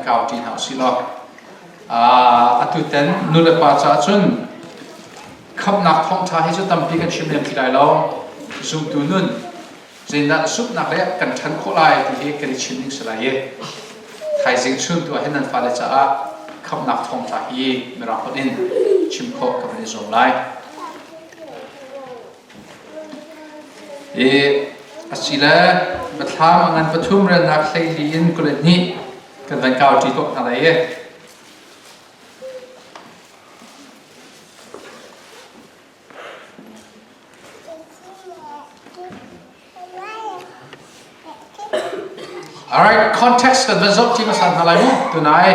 kau ṭi hna usih law atu ten nulepa caah cun khamhnak thawngṭha hi cu tampi kan chim lem ti lai lo. Zumtu nun zeidah zumhnak le kan ṭhan khawh lai ti hi kan i chim ding si lai i thaizing chun tu ah hin nan fale caah khamhnak thawngṭha hi mirang holh in chim khawh ka van i zuam lai. I asile Biathlam a ngan pathum relnak 14 in 22 kan van kau ṭi tuah hna lai i Alright, context kan van zoh ṭi hmasa hna lai mu tunai.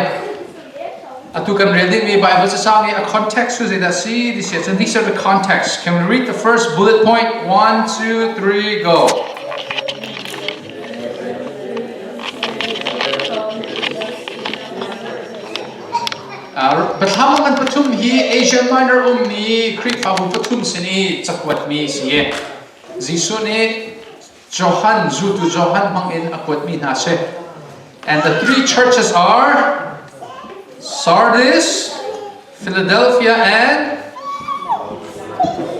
Atu kan rel dingmi Bible cacang i a context cu zeidah si ti si ahcun these are the context. Can we read the first bullet point? One, two, three, go. Biathlam ngan pathum hi Asia Minor ummi Khrihfabu pathum sin i cakuatmi si. Jesuh nih Johan, zultu Johan hmang in a kuatmi hna si. And the three churches are Sardis, Philadelphia, and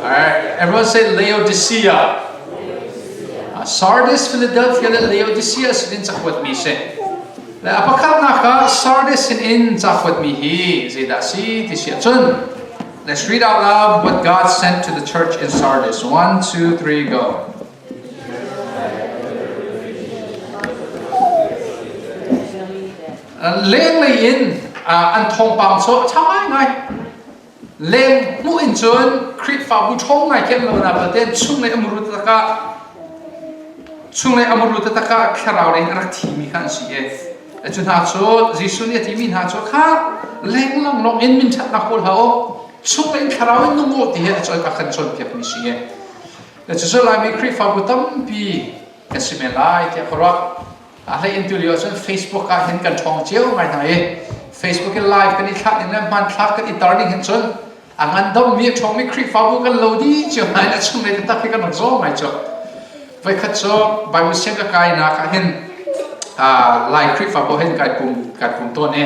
all right, everyone say Laodicea. Sardis, Philadelphia, le Laodicea sin in cakuatmi si. Le a pakhatnak ah Sardis sin in cakuatmi hi zeidah si ti si ahcun let's read out loud what God sent to the church in Sardis. One, two, three, go. Lenglei in an thawngpang cu a ṭha ngaingai. Leng hmuh in cun Khrihfabu ṭhawng ngai kem lo na paten chunglei a muru taktak ah chunglei a muru taktak ah thlarau lei in a rak thimi kha an si i cu hna cu Jesuh nih a timi hna cu kha lenglang lawng in min ṭhatnak kawl hlah u chunglei in thlarau in nung u ti hi a cawn a kan cawnpiakmi si i Cucu Laimi Khrihfabu tampi kan si men lai tiah ka ruah. A hlei in tulio ahcun Facebook ah hin kan ṭhawng cio ngai hna i Facebook in live kan i thlah ning le hmanthlak kan i tar ning hin cun a ngandammi a ṭhawngmi Khrihfabu kan lo dih cio hna in a chunglei taktak hi kan rak zaw ngai cu. Voikhat cu Bible siang ka kainak ah hin Lai Khrihfabu hin kai pum kai pum tawn i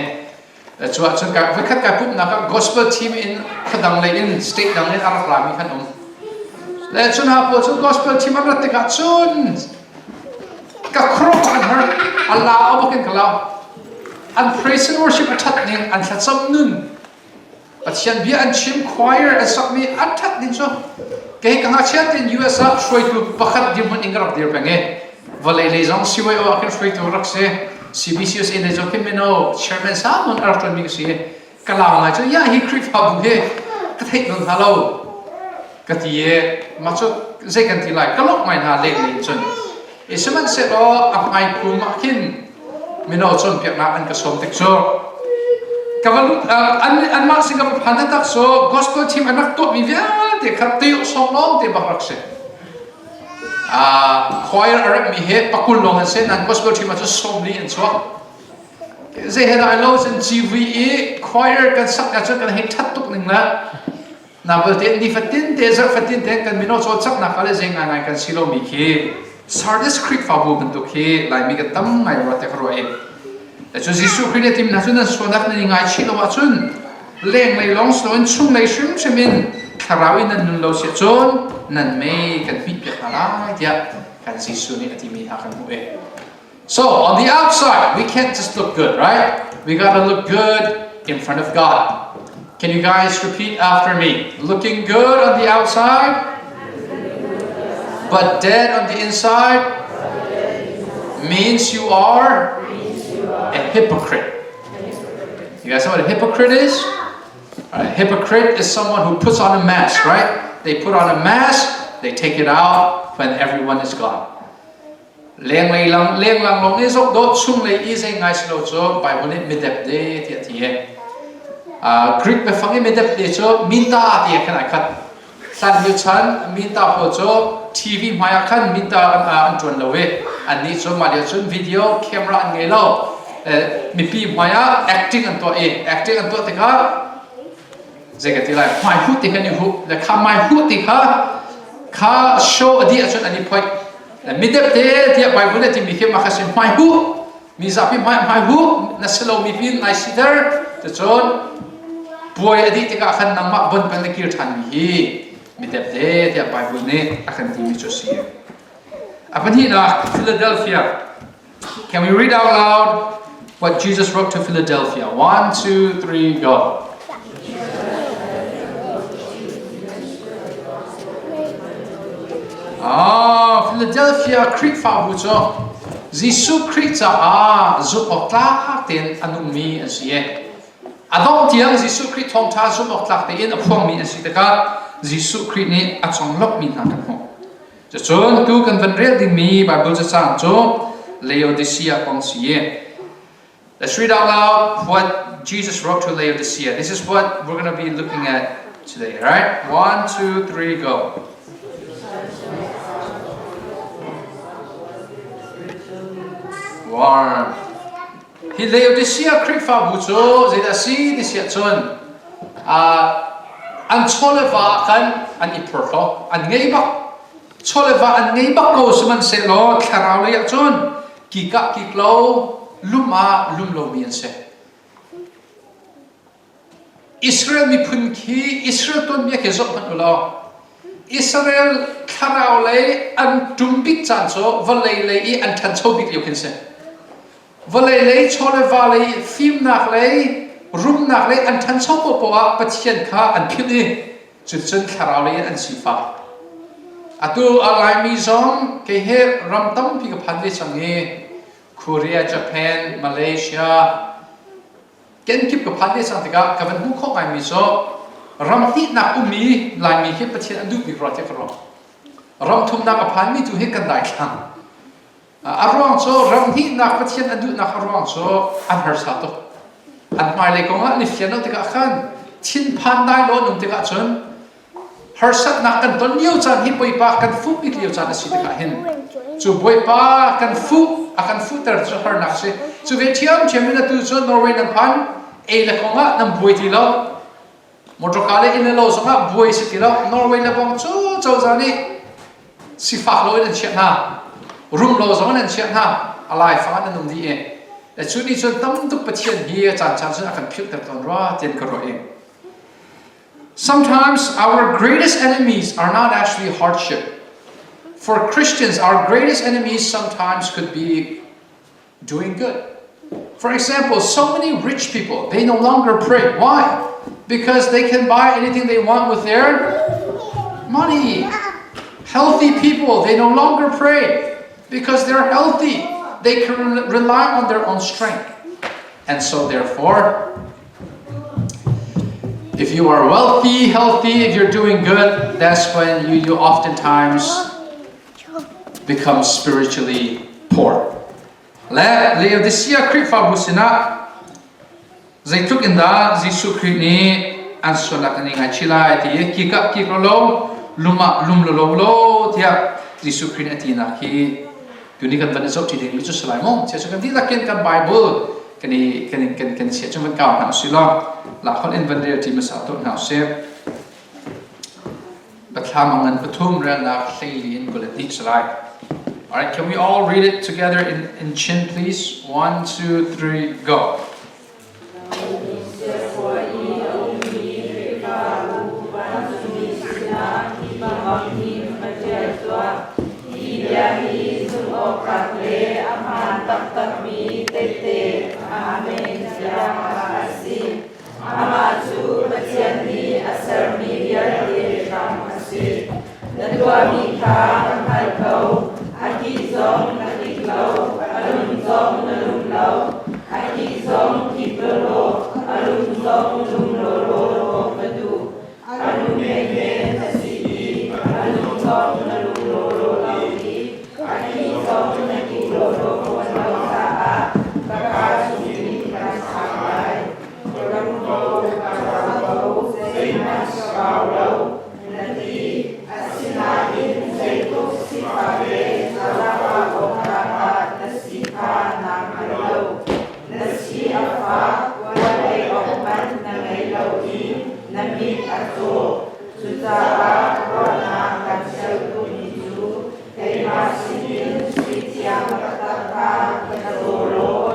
Cu ahcun voikhat kai pumhnak ah gospel team in khuadang lei in state dang in a rak rami kan um. Le cu hna pawl cu gospel team an rat tikah cun ka khuaruah an har a lau bak in ka lau. An praise and worship a ṭhat ning, an thlacam nun, Pathian bia an chim, choir an sakmi an ṭhat ning cu kei ka ngakchia tein US ah hruaitu pakhat dirhmun in ka rak dir peng i vawlei lei zong CYO ah khin hruaitu rak si CBCUSA lei zong khin mino chairman sang nawn a rak ṭuanmi ka si ka lau ngai cu ya hi Khrihfabu hi ka theih nawn hna lo ka ti i mah cu zei kan ti lai ka lawmh ngai hna leng lei cun i sihmanhsehlaw a hmai kum ah khin mino cawnpiaknak an ka sawm tik cu ka va lut an anmah sin ka va phan taktak cu gospel team an rak tuahmi vialte kha teo sawng lawng te bak rak si choir a remmi he pakul lawng an si nan gospel team ah cun 40 an chuak zei he dah lo cun GV i choir kan sak ah cun kan hei that tuk ning la na belte ni fatin te zarh fatin te kan mino cawlcanghnak ah le zei ngai ngai kan si lomi khi Sardis Khrihfabu bantuk hi Laimi kan tam ngai rua te ka ruah i cu Jesuh Khrih nih a tim hna cu nan sualnak nan i ngaichih lo ahcun lenglei lawng si loin chunglei hrimhrim in thlarau in nan nun lo si ahcun nan mei kan hmih piak hna lai tiah kan Jesuh nih a timi hna kan hmuh i So on the outside, we can't just look good, right? We gotta look good in front of God. Can you guys repeat after me? Looking good on the outside, but dead on the inside means you are a hypocrite. You guys know what a hypocrite is? A hypocrite is someone who puts on a mask, right? They put on a mask, they take it out when everyone is gone. Lenglei lang lenglang lawng i zok dawt chunglei i zei ngai si lo cu Bible nih midepde tiah a ti i Greek biafang i midepde cu minta ti khan ai khat. Hlan lio chan minta pawl cu TV hmai ah khan minta an ṭuan lo i annih cu mah lio cun video camera an ngei lo. Mipi hmai ah acting an tuah i acting an tuah tikah zei ka ti lai hmai huh ti khan i huh le kha hmai huh ti kha kha show a dih ahcun an i phoih midep te tiah Bible nih a timi khi mah kha si hmai huh. Mi zapi hmai hmai hu na si lomi pin nai siter. Cucun puai a dih tikah khan nangmah bon pen na kir ṭhanmi hi mi depde tiah Bible nih a kan timi cu a si. A pahnihnak Philadelphia. Can we read out loud what Jesus wrote to Philadelphia? One, two, three, go. Ah, Philadelphia Khrihfabu cu Jesuh Khrih caah zumh awk tlak tein a nungmi an si i a dongh tiang Jesuh Khrih thawngṭha zumh awk tlak tein a phuangmi an si tikah Jesuh Khrih nih a conglawmhmi hna kan hmuh. Cucun tu kan van rel dingmi Bible cacang cu Laodicea kong si i Let's read out loud what Jesus wrote to Laodicea. This is what we're going to be looking at today, right? One, two, three, go. One. Hi Laodicea Khrihfabu cu zeidah si ti siah cun an chaw le va khan an i phorhlaw an ngei bak chaw le va an ngei bak ko sihmanhsehlaw thlarau lei ah cun kikah kik lo lum ah lum lomi an si. Israel miphun khi Israel tuanbia khi zoh hmanh u law Israel thlarau lei an ṭum bik caan cu vawlei lei i an ṭhancho bik lio khin si. Vawlei lei chaw le va lei fimnak lei rumnak lei an ṭhancho poahpoah ah Pathian kha an philh i cuticun thlarau lei in an sifak. Atu a Laimi zong kei he ram tampi ka phan ve cang i Korea, Japan, Malaysia, kenkip ka phan ve cang tikah ka van hmuh khawh ngaimi cu ram hnihnak ummi Laimi khi Pathian an duh bik rua tiah ka ruah. Ram thumnak a phanmi tu hi kan daithlang. A ruang cu ram hnihnak Pathian a duhnak a ruang cu an harsa tuk. An hmailei kong ah an i fian lo tikah khan thinphan dai lo an um tikah cun harsatnak kan ton lio caan hi Bawipa kan fuh bik lio caan a si tikah hin cu Bawipa kan fuh a kan fuhter cu harnak si. Cu ve ṭhiamṭhiam in atu cu Norway nan phan ei le kong ah nan buai ti lo. Motorka le inn le lo zongah buai si ti lo. Norway le bang cu cozah nih sifak lo in an chiah hna. Rum lo zong in an chiah hna. A laifang an um dih i. Le cu nih cun tam tuk Pathian hi a caan caan cun a kan philhter tawn rua tian ka ruah i. Sometimes our greatest enemies are not actually hardship. For Christians, our greatest enemies sometimes could be doing good. For example, so many rich people, they no longer pray. Why? Because they can buy anything they want with their money. Healthy people, they no longer pray because they're healthy. They can rely on their own strength. And so, therefore, if you are wealthy, healthy, if you're doing good, that's when you, you oftentimes become spiritually poor. Le Laodicea Khrihfabu sinah zeitluk in dah Jesuh Khrih nih an sualnak an i ngaichih lai ti i kikah kik lo lum ah lum lo lo lo tiah Jesuh Khrih nih a tinak hi tuni kan van i zoh ṭi dingmi cu si lai maw? Chia cu kan dihlak in kan Bible kan i kan kan kan chia cu van kau hna usih law lakhon in van rel ṭi hmasa tuah hna usih. Biathlam a ngan pathum relnak 14 in 22 si lai. All right, can we all read it together in Chin, please? One, two, three, go. Amah cu Pathian nih a sermi vialte hram a si. Na tuahmi kha ka hngalh ko. A kih zong na kik lo, a lum zong na lum lo. A kih zong kik lawlaw, a lum zong lum lawlaw ka duh. A lum menmen na si i a lum zong na lum lawlaw lo i a kih zong na kik lawlaw fawn lo caah ka kaa chungin kan chak lai. Keimah sinin sui thiang taktak kha ka caw law.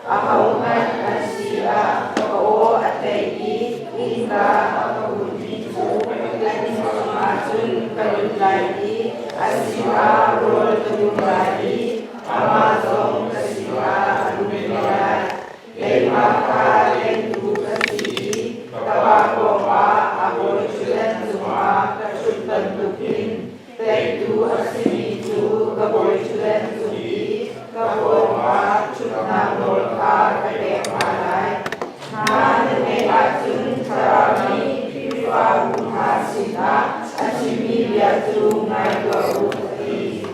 Ahohmanh an si ah ka aw a thei i innka a ka hunmi cu an inn chungah cun ka lut lai i a sinah rawl ka dum lai i amah zong ka sinah a dum ve lai. Keimah kha teitu ka si i ka Pa pawngah a bawiṭhutdan cungah ka ṭhut bantukin teitu a simi cu ka bawiṭhutdan cung i ka pawngah ṭhutnak nawl kha ka pek hna lai. Hna na ngeih ahcun Thlarau nih Khrihfabu hna sinah a chimmi bia cu ngai tuah u, a ti.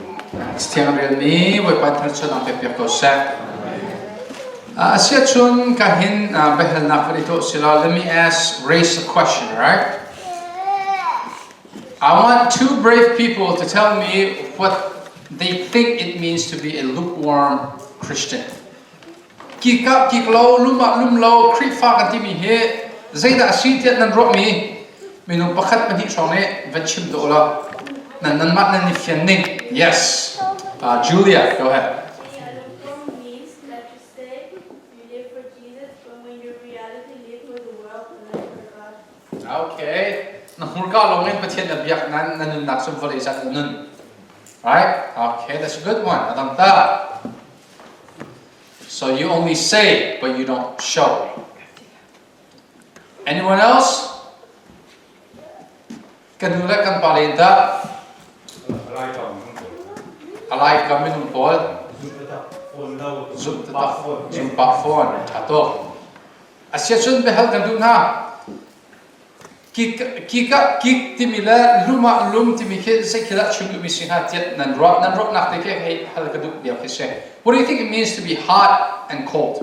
Thiang relmi Bawipa thangṭhatnak pek piak ko seh. Asiahcun ka hin biahalnak van i tuah sila let me ask raise a question right I want two brave people to tell me what they think it means to be a lukewarm Christian. Kik ah kik lo, lum ah lum lo, Khrihfa kan timi hi zeidah a si tiah nan ruahmi minung pakhat pahnih hrawng nih van chim tuah ulaw nan nanmah nan i fian ning. Yes. Julia, go ahead. means that you say you live for Jesus, but when your reality live for the world and not for God. Okay. Na hmurka lawng in Pathian na biak nan na nunnak cu vawlei zat na nun. Right? Okay, that's a good one. Adam ta. So you only say, but you don't show. Anyone else? Kan nu le kan pa le dah alai kam minung pawl zumh tatak zum pah fawn ṭha tuk asia cun biahal kan duh hna kik kik ah kik timi le lum ah lum timi khi zei khi dah chim duhmi si hnga tiah nan ruah nan ruahnak te khi hei hal ka duh bia khi si what do you think it means to be hot and cold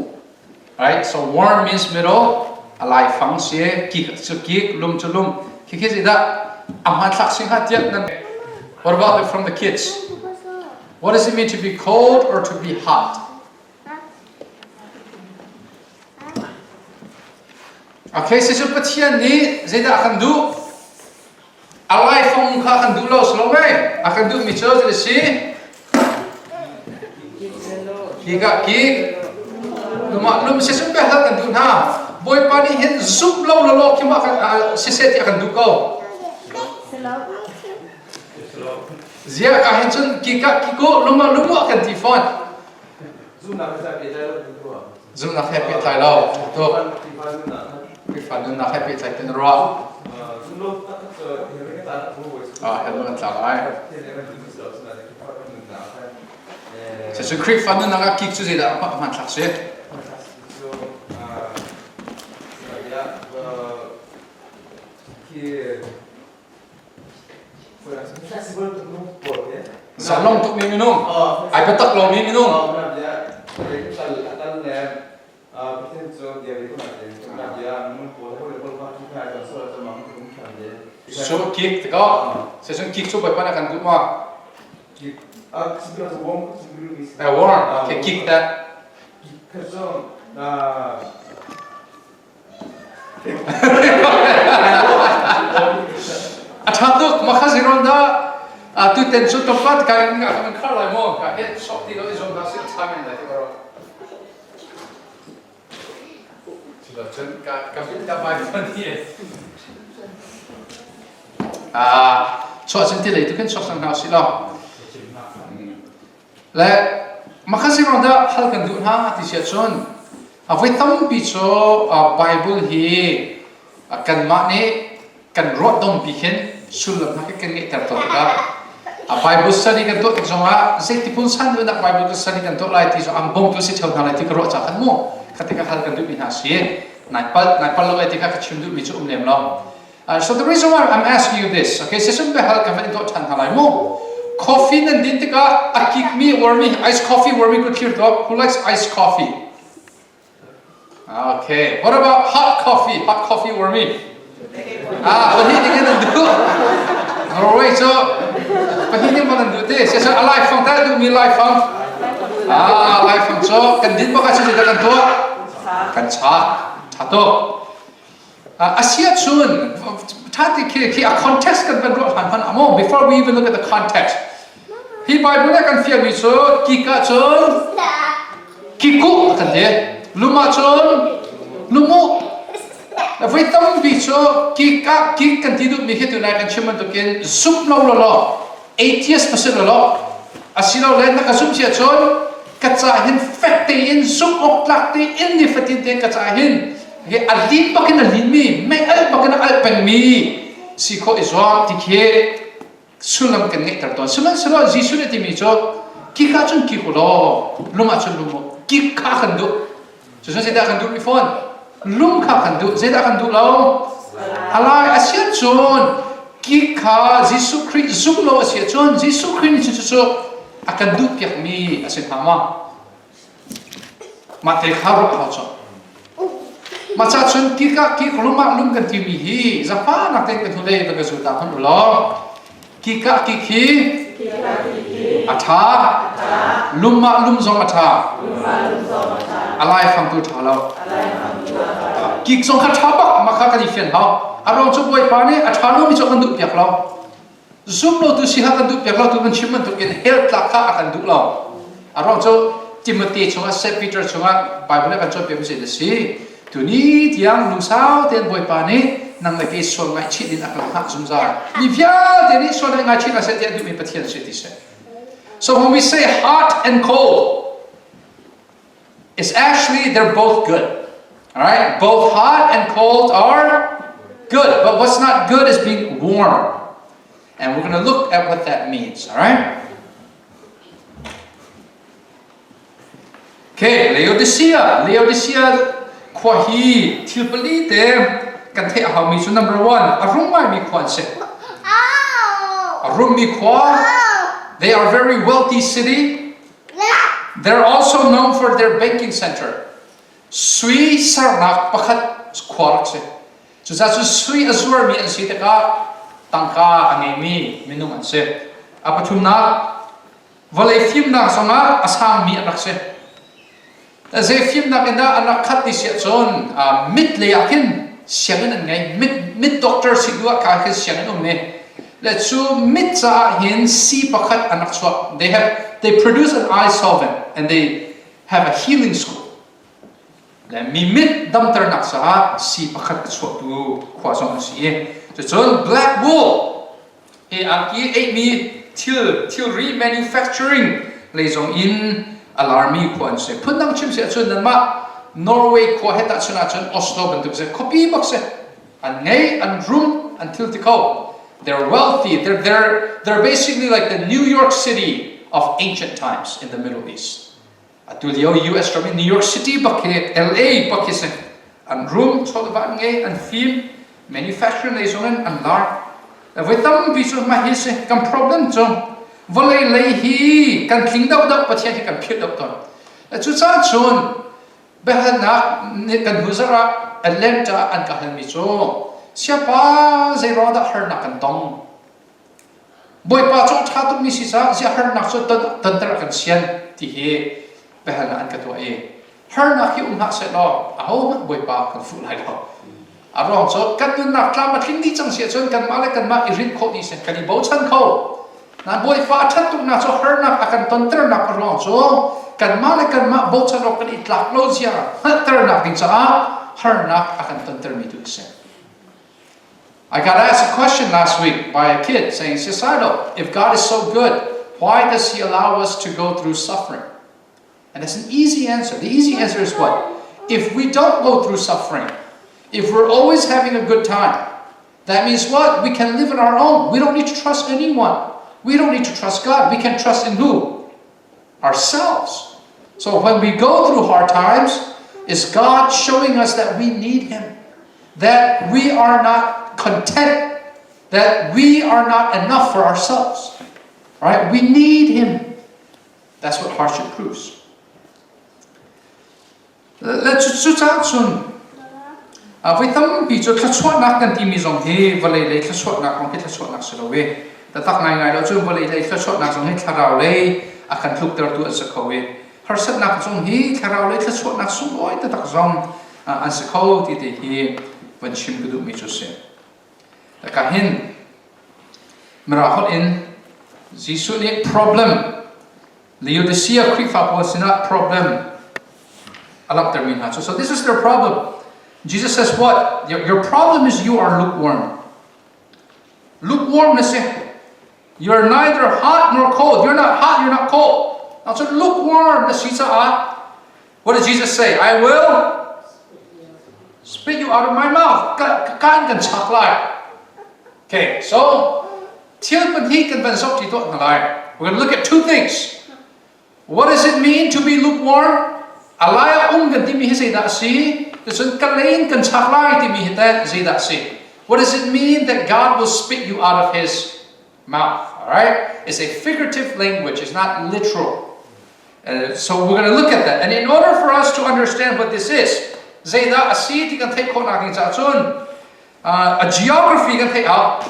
right so warm means middle a laifang si kik cu kik lum cu lum khi khi zeidah a hmanthlak si hnga tiah nan what about it from the kids what does it mean to be cold or to be hot Okay, si cu Pathian nih zeidah a kan duh? A laifang kha a kan duh lo si lo mei? A kan duhmi cu zei si? Kik ah kik, lum ah lum si cu biahal kan duh hna. Bawipa nih hin zumh lo lawlaw khi mah kan siseh ti a kan duh ko. Ziah ka hin cun kik ah kik u, lum ah lum u a kan ti fawn. Zumhnak he pehtlai lo. Tuk. Khrihfa nunnak he pehtlai tin ruah. Ah, hell kan tla lai. Cucu Khrihfa nunnak ah kik cu zeidah hmanthlak si? Zalong tukmi minung, ai biatak lomi minung. So kik tiko, sesung kik cu bawipa na kan duh ma? Warm, okay, kik ta. A ṭha tuk mah kha zeiruang dah tuten cu tlawmpal ka in kan khar lai maw ka he sok ti lo i zuam hna sih a ṭha men lai ti ka ruah. Cun ka ka bin ka bai phone hi chuah cun ti lei tu khin chuak cang hna usih law. Le mah zeiruang dah hal kan duh hna ti si ahcun a voi tampi cu Bible hi kanmah nih kan ruahdompi khin sullam hna kan ngeihter tawn tikah a Bible study kan tuah tik zongah zeiti phun san duhnak Bible study kan tuah lai ti cu ang bawmtu si theo hna lai ti ka ruah ca khan mu kha tikah hal kan duhmi hna si nai pal nai pal lo ai ti kha ka chim duhmi cu um lem lo So the reason why I'm asking you this, okay, sisum behal ka van tuah ṭhan hna lai mu. Coffee nan din tikah a kikmi warmi ice coffee warmi ku thlir tuah. Who likes iced coffee? Okay. What about hot coffee? Hot coffee warmi? Ah, pahnih ding in nan duh. Norway cu pahnih ding nan duh te. Sisum a lai fang ta duhmi lai fang. Ah, lai fang cu kan din bak ah cu kan tuah. Kan cha. Tha tuk. Asiahcun ṭha khi khi a context kan van ruah hlan hmanh ah maw before we even look at the context hi Bible ah kan fialmi cu kik ahcun kikuh kan ti. Lum ahcun lum u. Voi tampi cu kik ah kik kan ti duhmi khi tunai kan chim bantukin zumh lo law law atheist na si law law asilole na ka zumh si ahcun ka ca hin fek tein zumh awk tlak tein nifatin tein ka ca hin a lin bakin a linmi mei alh bakin a alh pengmi si khawh i zuam ti khi sullam kan ngeihter tawn. Sihmanhsehlaw Jesuh nih a timi cu kik ah cun kik u law lum ah cun lum u. Kik kha kan duh. Cucu zeidah kan duh mi fawn? Lum kha kan duh. Zeidah kan duh lo? Alai a si ahcun kik kha Jesuh Khrih zum lo a si ahcun Jesuh Khrih nih cucu a kan duh piakmi a si hnga maw? Mah te kha ruah hau cawk. Mah ca cun kik ah kik lum ah lum kan timi hi zapanak tein kan hnulei van ka zul ta hmanh u law kik ah kik hi a ṭha lum ah lum zong a ṭha a laifang tu ṭha lo kik zong kha ṭha bak mah kha kan i fian hau a ruang cu bawipa nih a ṭha lomi cu a kan duh piak lo Zum lo tu si kha kan duh piak lo tu kan chim bantukin hell tlak kha a kan duh lo. A ruang cu Timothy chungah St. Peter chungah Bible kan cawnpiak mi a si. Tuni tiang lungsau tein Bawipa nih nang le kei sual ngaihchih in a kan hngah zungzal. Mi vialte nih sual ngaihchih hna seh tiah duhmi Pathian si ti seh. So when we say hot and cold, it's actually they're both good. All right, both hot and cold are good, but what's not good is being warm. And we're going to look at what that means, all right? Okay, Laodicea. Laodicea khua hi thil pali te kan theih a haumi cu number one, a rum ngaimi khua an si. A rummi khua. They are very wealthy city. They're also known for their banking center. Sui sernak pakhat khua rak si. Cucaah cu sui a zuarmi an si tikah tangka a ngeimi minung an si. A pathumnak, vawlei fimnak zongah a sangmi an rak si. Zei fimnak in dah an rak khat ti si ahcun mit lei ah khin sianginn an ngei. Mit, mit doctor si duh ah kha khin sianginn um i le cu mit caah hin sii pakhat an rak chuah. They have they produce an eye solvent and they have a healing school. Le mi mit damternak caah sii pakhat a chuahtu khua zong an si i cucun black wool hi angki eihmi thil thilri manufacturing lei zong in a larmi khua an si. Phundang chim si ahcun nanmah Norway khua he tahchun ahcun Oslo bantuk si khuapi bak si. An ngei, an rum, an thil ti kho. They're wealthy. They're, they're, they're basically like the New York City of ancient times in the Middle East. Atu lio US ram i New York City bak hi LA bak hi si. An rum, chawlva an ngei, an fim, manufacturing lei zong in an lar. Voi tampi cu mah hi si kan problem cu vawlei lei hi kan tling deuhdeuh Pathian hi kan philh deuh tawn. Cucaah cun biahalnak kan hnu zarh ah Atlanta an ka halmi cu siapa zei ruang dah harnak kan tong? Bawipa cu a ṭha tukmi si caah ziah harnak cu tonter a kan sian ti hi biahalnak an ka tuah i harnak hi um hlah sehlaw ahohmanh Bawipa kan fuh lai lo. A ruang cu kan nunnak tlam a tling dih cang si ahcun kanmah le kanmah i rinh khawh dih si kan i bochan kho. Na Bawipa a ṭhat tuknak cu harnak a kan tonternak a ruang cu kanmah le kanmah bochan awk kan i tlak lo zia hngalhternak ding caah harnak a kan tontermi tu a si. I got asked a question last week by a kid saying, Cesardo, if God is so good, why does he allow us to go through suffering? And that's an easy answer. The easy answer is what? If we don't go through suffering, if we're always having a good time, that means what? We can live on our own. We don't need to trust anyone. We don't need to trust God. We can trust in who? Ourselves. So when we go through hard times, is God showing us that we need Him? That we are not content, that we are not enough for ourselves. Right? We need Him. That's what hardship proves. Le cucaah cun voi tampi cu thluachuahnak kan timi zong hi vawlei lei thluachuahnak kong hi thluachuahnak si lo i taktak ngaingai lo cun vawlei lei thluachuahnak zong hi thlarau lei a kan tluktertu an si kho i harsatnak zong hi thlarau lei thluachuahnak sunglawi taktak zong an si kho ti te hi van chim ka duhmi cu si. Ka hin Mirang holh in Jesuh nih problem Laodicea Khrihfa pawl sinah problem. A langhtermi hna cu. So this is their problem. Jesus says what? Your problem is you are lukewarm. Lukewarm na si. You're neither hot nor cold. You're not hot, you're not cold. Now, so lukewarm na si caah. What did Jesus say? I will spit you out of my mouth. Kaan kan chak lai. Okay, so thil pahnih kan van sok ti tuah hna lai. We're going to look at two things. What does it mean to be lukewarm? A lai ah um kan timi hi zeidah a si? Cun ka lei in kan chak lai timi hi teh zeidah a si? What does it mean that God will spit you out of his mouth? All right? It's a figurative language. It's not literal. So we're going to look at that. And in order for us to understand what this is, zeidah a si ti kan theih khawhnak ding caah cun a geography kan theih ah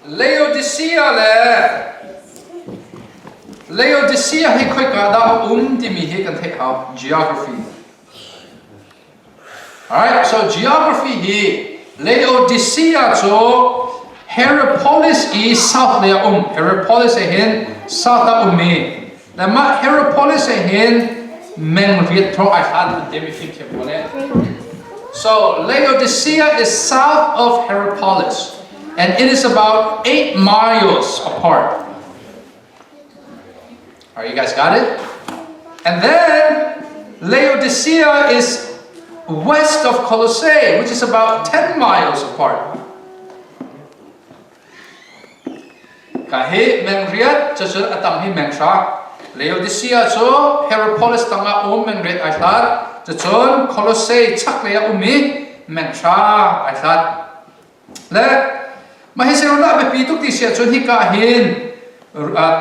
Laodicea le Laodicea hi khoika dah a um timi hi kan theih hau geography. Alright, so geography hi Laodicea cu Hierapolis i south lei a um. Hierapolis ah hin south ah ummi. Le mah Hierapolis ah hin meng riat thawng ai hlan an timi fimthiam pawl nih. So Laodicea is south of Hierapolis and it is about 8 miles apart. Are you guys got it? And then Laodicea is west of Colossae, which is about 10 miles apart. Ka hi meng riat cucun a tang hi meng hra. Laodicea cu Hierapolis tangah um meng riat ai hlat. Cucun Colossae chaklei ah um i meng hra ai hlat. Le mah hi zeiruangah biapi tuk ti si ahcun hika hin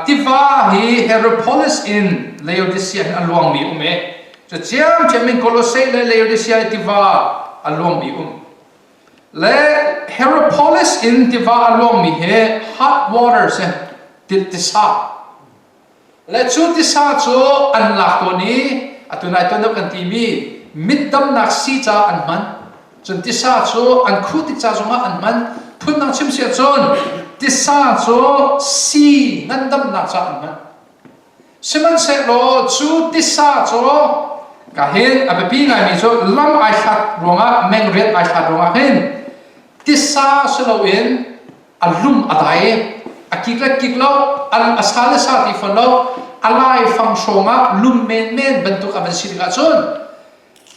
tiva hi Hierapolis in Laodicea hin a luangmi um i cu ciamciam in Colossae le Laodicea i tiva a luangmi um. Le Hierapolis in tiva a luangmi hi hot water si tisa. Le cu tisa cu an lak tawn i atu nai tuan kan timi mit damnak sii ca an hman. Cun tisa cu an khuh tik ca zongah an hman. Phundang chim si ahcun tisa cu sii ngandamnak ca an hman. Sihmanhsehlaw cu tisa cu ka hin a biapi ngaimi cu lam ai hlat ruangah mengriat ai hlat ruangah hin tisa si loin a lum a dai a kik le kik lo a sa le sa ti fawn lo a lai fang hrawng ah lum menmen bantuk a van si tikah cun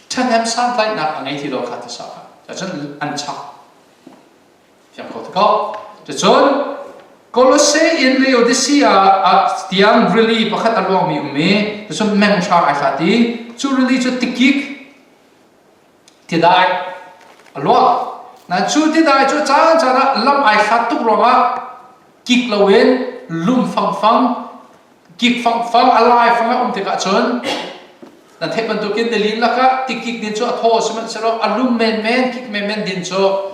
ṭhahnem santlaihnak a ngei ti lo kha tisa kha cun an chak Fiang kho ko. Cucun Colossae in Laodicea ah tiang rili pakhat a luangmi um i cucun meng hra ai hlat i cu rili cu tikik tidai a luang. Na cu tidai cu caan caan ah lam ai hlat tuk ruangah kik loin lum fangfang kik fangfang a lai fang a um tikah cun na theih bantukin nilin lakah tikik din cu a thaw sihmanhsehlaw a lum menmen kik menmen din cu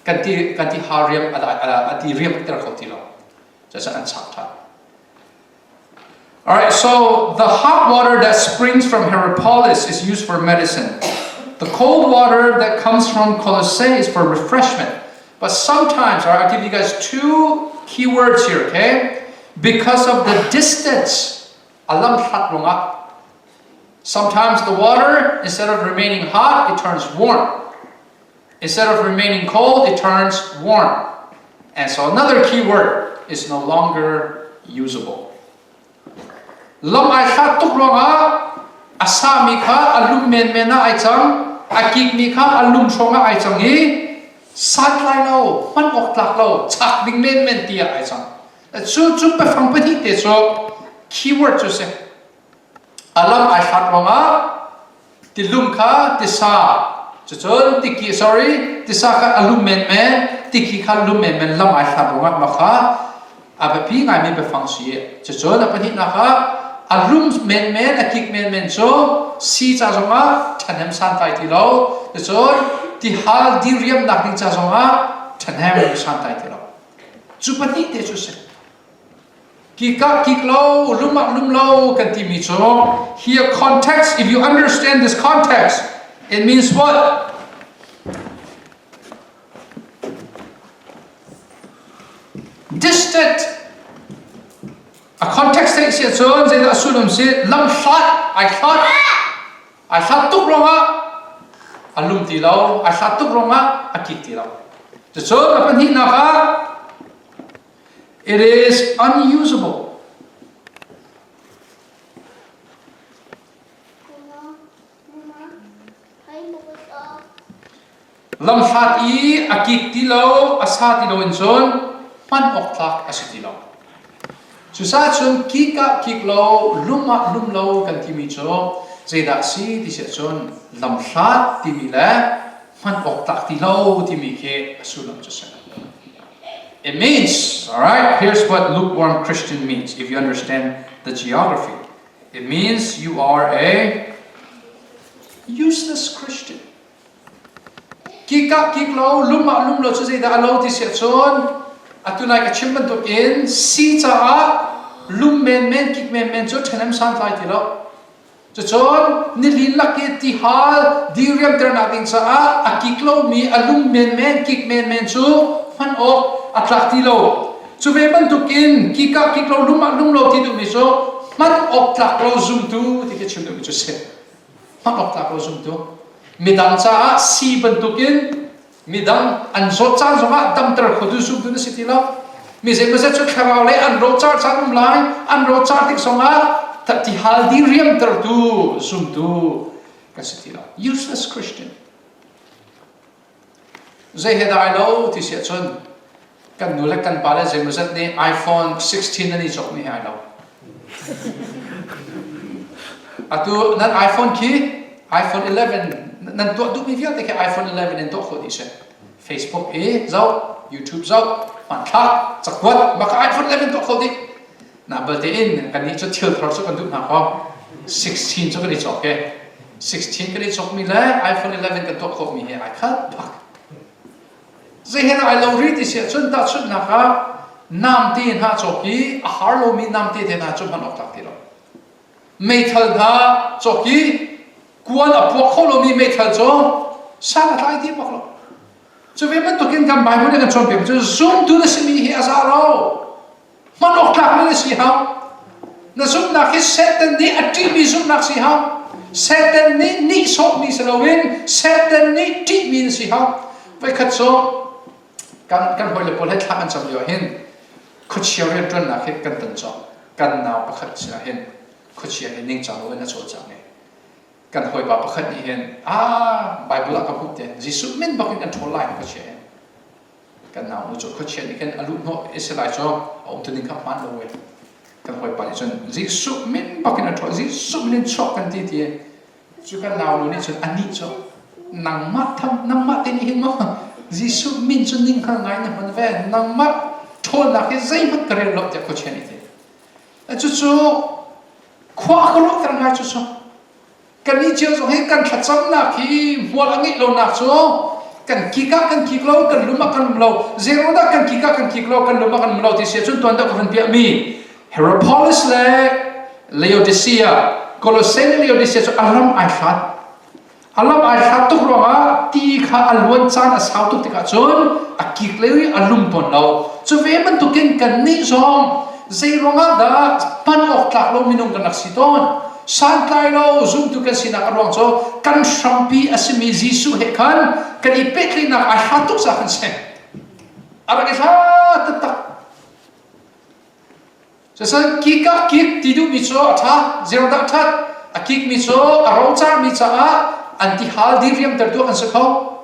kan ti kan ti ha riam a ti riam ter kho ti lo cucaah an chak ṭhan All right, so the hot water that springs from Hierapolis is used for medicine. The cold water that comes from Colossae is for refreshment. But sometimes, all right, I'll give you guys two keywords here, okay? Because of the distance, alam hlat ruangah. Sometimes the water, instead of remaining hot, it turns warm. Instead of remaining cold, it turns warm. And so another key word is no longer usable. Lam ai hlat tuk ruangah a sami kha a lum menmen ah ai cang, a kikmi kha a lum hrawng ah ai cang i santlai lo, hman awk tlak lo, chak ding menmen ti ah ai cang. Cu cu biafang pahnih te cu keyword cu si. A lam ai hlat ruangah tilum kha tisa cucun tiki sorry tisa kha a lum menmen tiki kha lum menmen lam ai hlat ruangah mah kha a biapi ngaimi biafang si cucun a pahnihnak ah a lum menmen a kik menmen cu si ca zongah ṭhahnem santlai ti lo cucun tihal diriamnak ding ca zongah ṭhahnem santlai ti lo cu pahnih te cu si Kikah kik lo, lum ah lum lo kan timi cu here context, if you understand this context, it means what? Distant. A context theih si ahcun zeidah a sullam si? Lam hlat, ai hlat. Ai hlat tuk ruangah a lum ti lo, ai hlat tuk ruangah a kik ti lo. Cucun a pahnihnak ah it is unusable. Lamhlat i a kik ti lo, a sa ti lo in cun hman awk tlak a si ti lo. Cucaah cun kik ah kik lo, lum ah lum lo kan timi cu zeidah a si ti siah cun lamhlat timi le hman awk tlak ti lo timi khi a sullam cu a si. It means, all right, here's what lukewarm Christian means if you understand the geography. It means you are a useless Christian. Kik ah kik lo, lum ah lum lo cu zeidah a lo ti siah cun atu nai ka chim bantukin si caah lum menmen kik menmen cu ṭhahnem santlai ti lo. Cucun nilin lak i tihal diriamternak ding caah a kik lomi a lum menmen kik menmen cu hman awk a tlak ti lo. Cu ve bantukin kik ah kik lo lum ah lum lo ti duhmi cu hman awk tlak lo zumtu ti khi chim duhmi cu si. Hman awk tlak lo zumtu. Midang caah si bantukin midang an zawt caan zongah damter khotu zumtu na si ti lo. Mi zeimawzat cu thlarau lei an rocar caan um lai, an rocar tik zongah tihal diriamtertu zumtu kan si ti lo. Useless Christian. Zei he dah ai lo ti si ahcun kan nu le kan pa le zeimawzat nih iPhone 16 nan i cawkmi he ai lo. Atu nan iPhone khi iPhone 11 nan tuah duhmi vialte khi iPhone 11 in tuah khawh dih si. Facebook i zoh, YouTube zoh, hmanthlak, cakuat, maka iPhone 11 tuah khawh dih. Na balte in kannih cu thil thar cu kan duh hna kaw 16 cu kan i cawk e. 16 kan i cawkmi le iPhone 11 kan tuah khawhmi he ai khat bak. Zei he dah ai lo ri ti si ahcun tahchunhnak ah namte hna cawk i a har lomi namte te hna cu hman awk tlak ti lo. Meithal hna cawk i kuan a puak kho lomi meithal cu san a tlai ti bak lo. Cu ve bantukin kan Bible nih kan cawnpiak cu zumtu na simi hi a za lo. Hman awk tlakmi na si hau. Na zumhnak hi Satan nih a ṭihmi zumhnak si hau. Satan nih nihsawhmi si loin Satan nih ṭihmi na si hau. Voikhat cu kan kan hawile pawl he thla kan cam lio ah hin khuachia rianṭuannak hi kan ton cawk. Kan nau pakhat si ah hin khuachia hi ningcang loin a cawlcang i kan hawipa pakhat nih hin ah Bible ah ka hmuh te Jesuh min bak in kan ṭhawl lai khuachia hin kan nau nu cu khuachia nih khin a luh hnawh i si lai cu a um tuning kha hmaan lo e kan hawipa nih cun Jesuh min bak in a ṭhawl Jesuh min in chuak kan ti ti cu kan nau nu nih cun anih cu nangmah tham nangmah te nih hin maw Jesuh min cu ning hngal ngai na hman ve nangmah ṭhawlnak hi zeihmanh ka rel lo tiah khuachia nih ti cucu khua a ka ruahter ngai cu cu Kannih cio zong hi kan thlacamnak hi hmual a ngeih lonak cu kan kik ah kan kik lo, kan lum ah kan lum lo, zeiruang dah kan kik ah kan kik lo, kan lum ah kan lum lo ti si ahcun tuan deuh ka van piahmi Hierapolis le Laodicea, Colossae le Laodicea cu a ram ai hlat. A lam ai hlat tuk ruangah ti kha a luan caan a sau tuk tikah cun a kik lio i a lum tawn lo. Cu ve bantukin kannih zong zei ruangah dah hman awk tlak lo minung kan rak si tawn? Santlai lo zumtu kan sinak a ruang cu kan hrampi a simi Jesuh he khan kan i pehtlaihnak ai hlat tuk caah kan si. A rak i hlat taktak. Cucaah kik ah kik ti duhmi cu a ṭha, zeirangdah a ṭhat? A kikmi cu a rocarmi caah an tihal diriamtertu an si kho.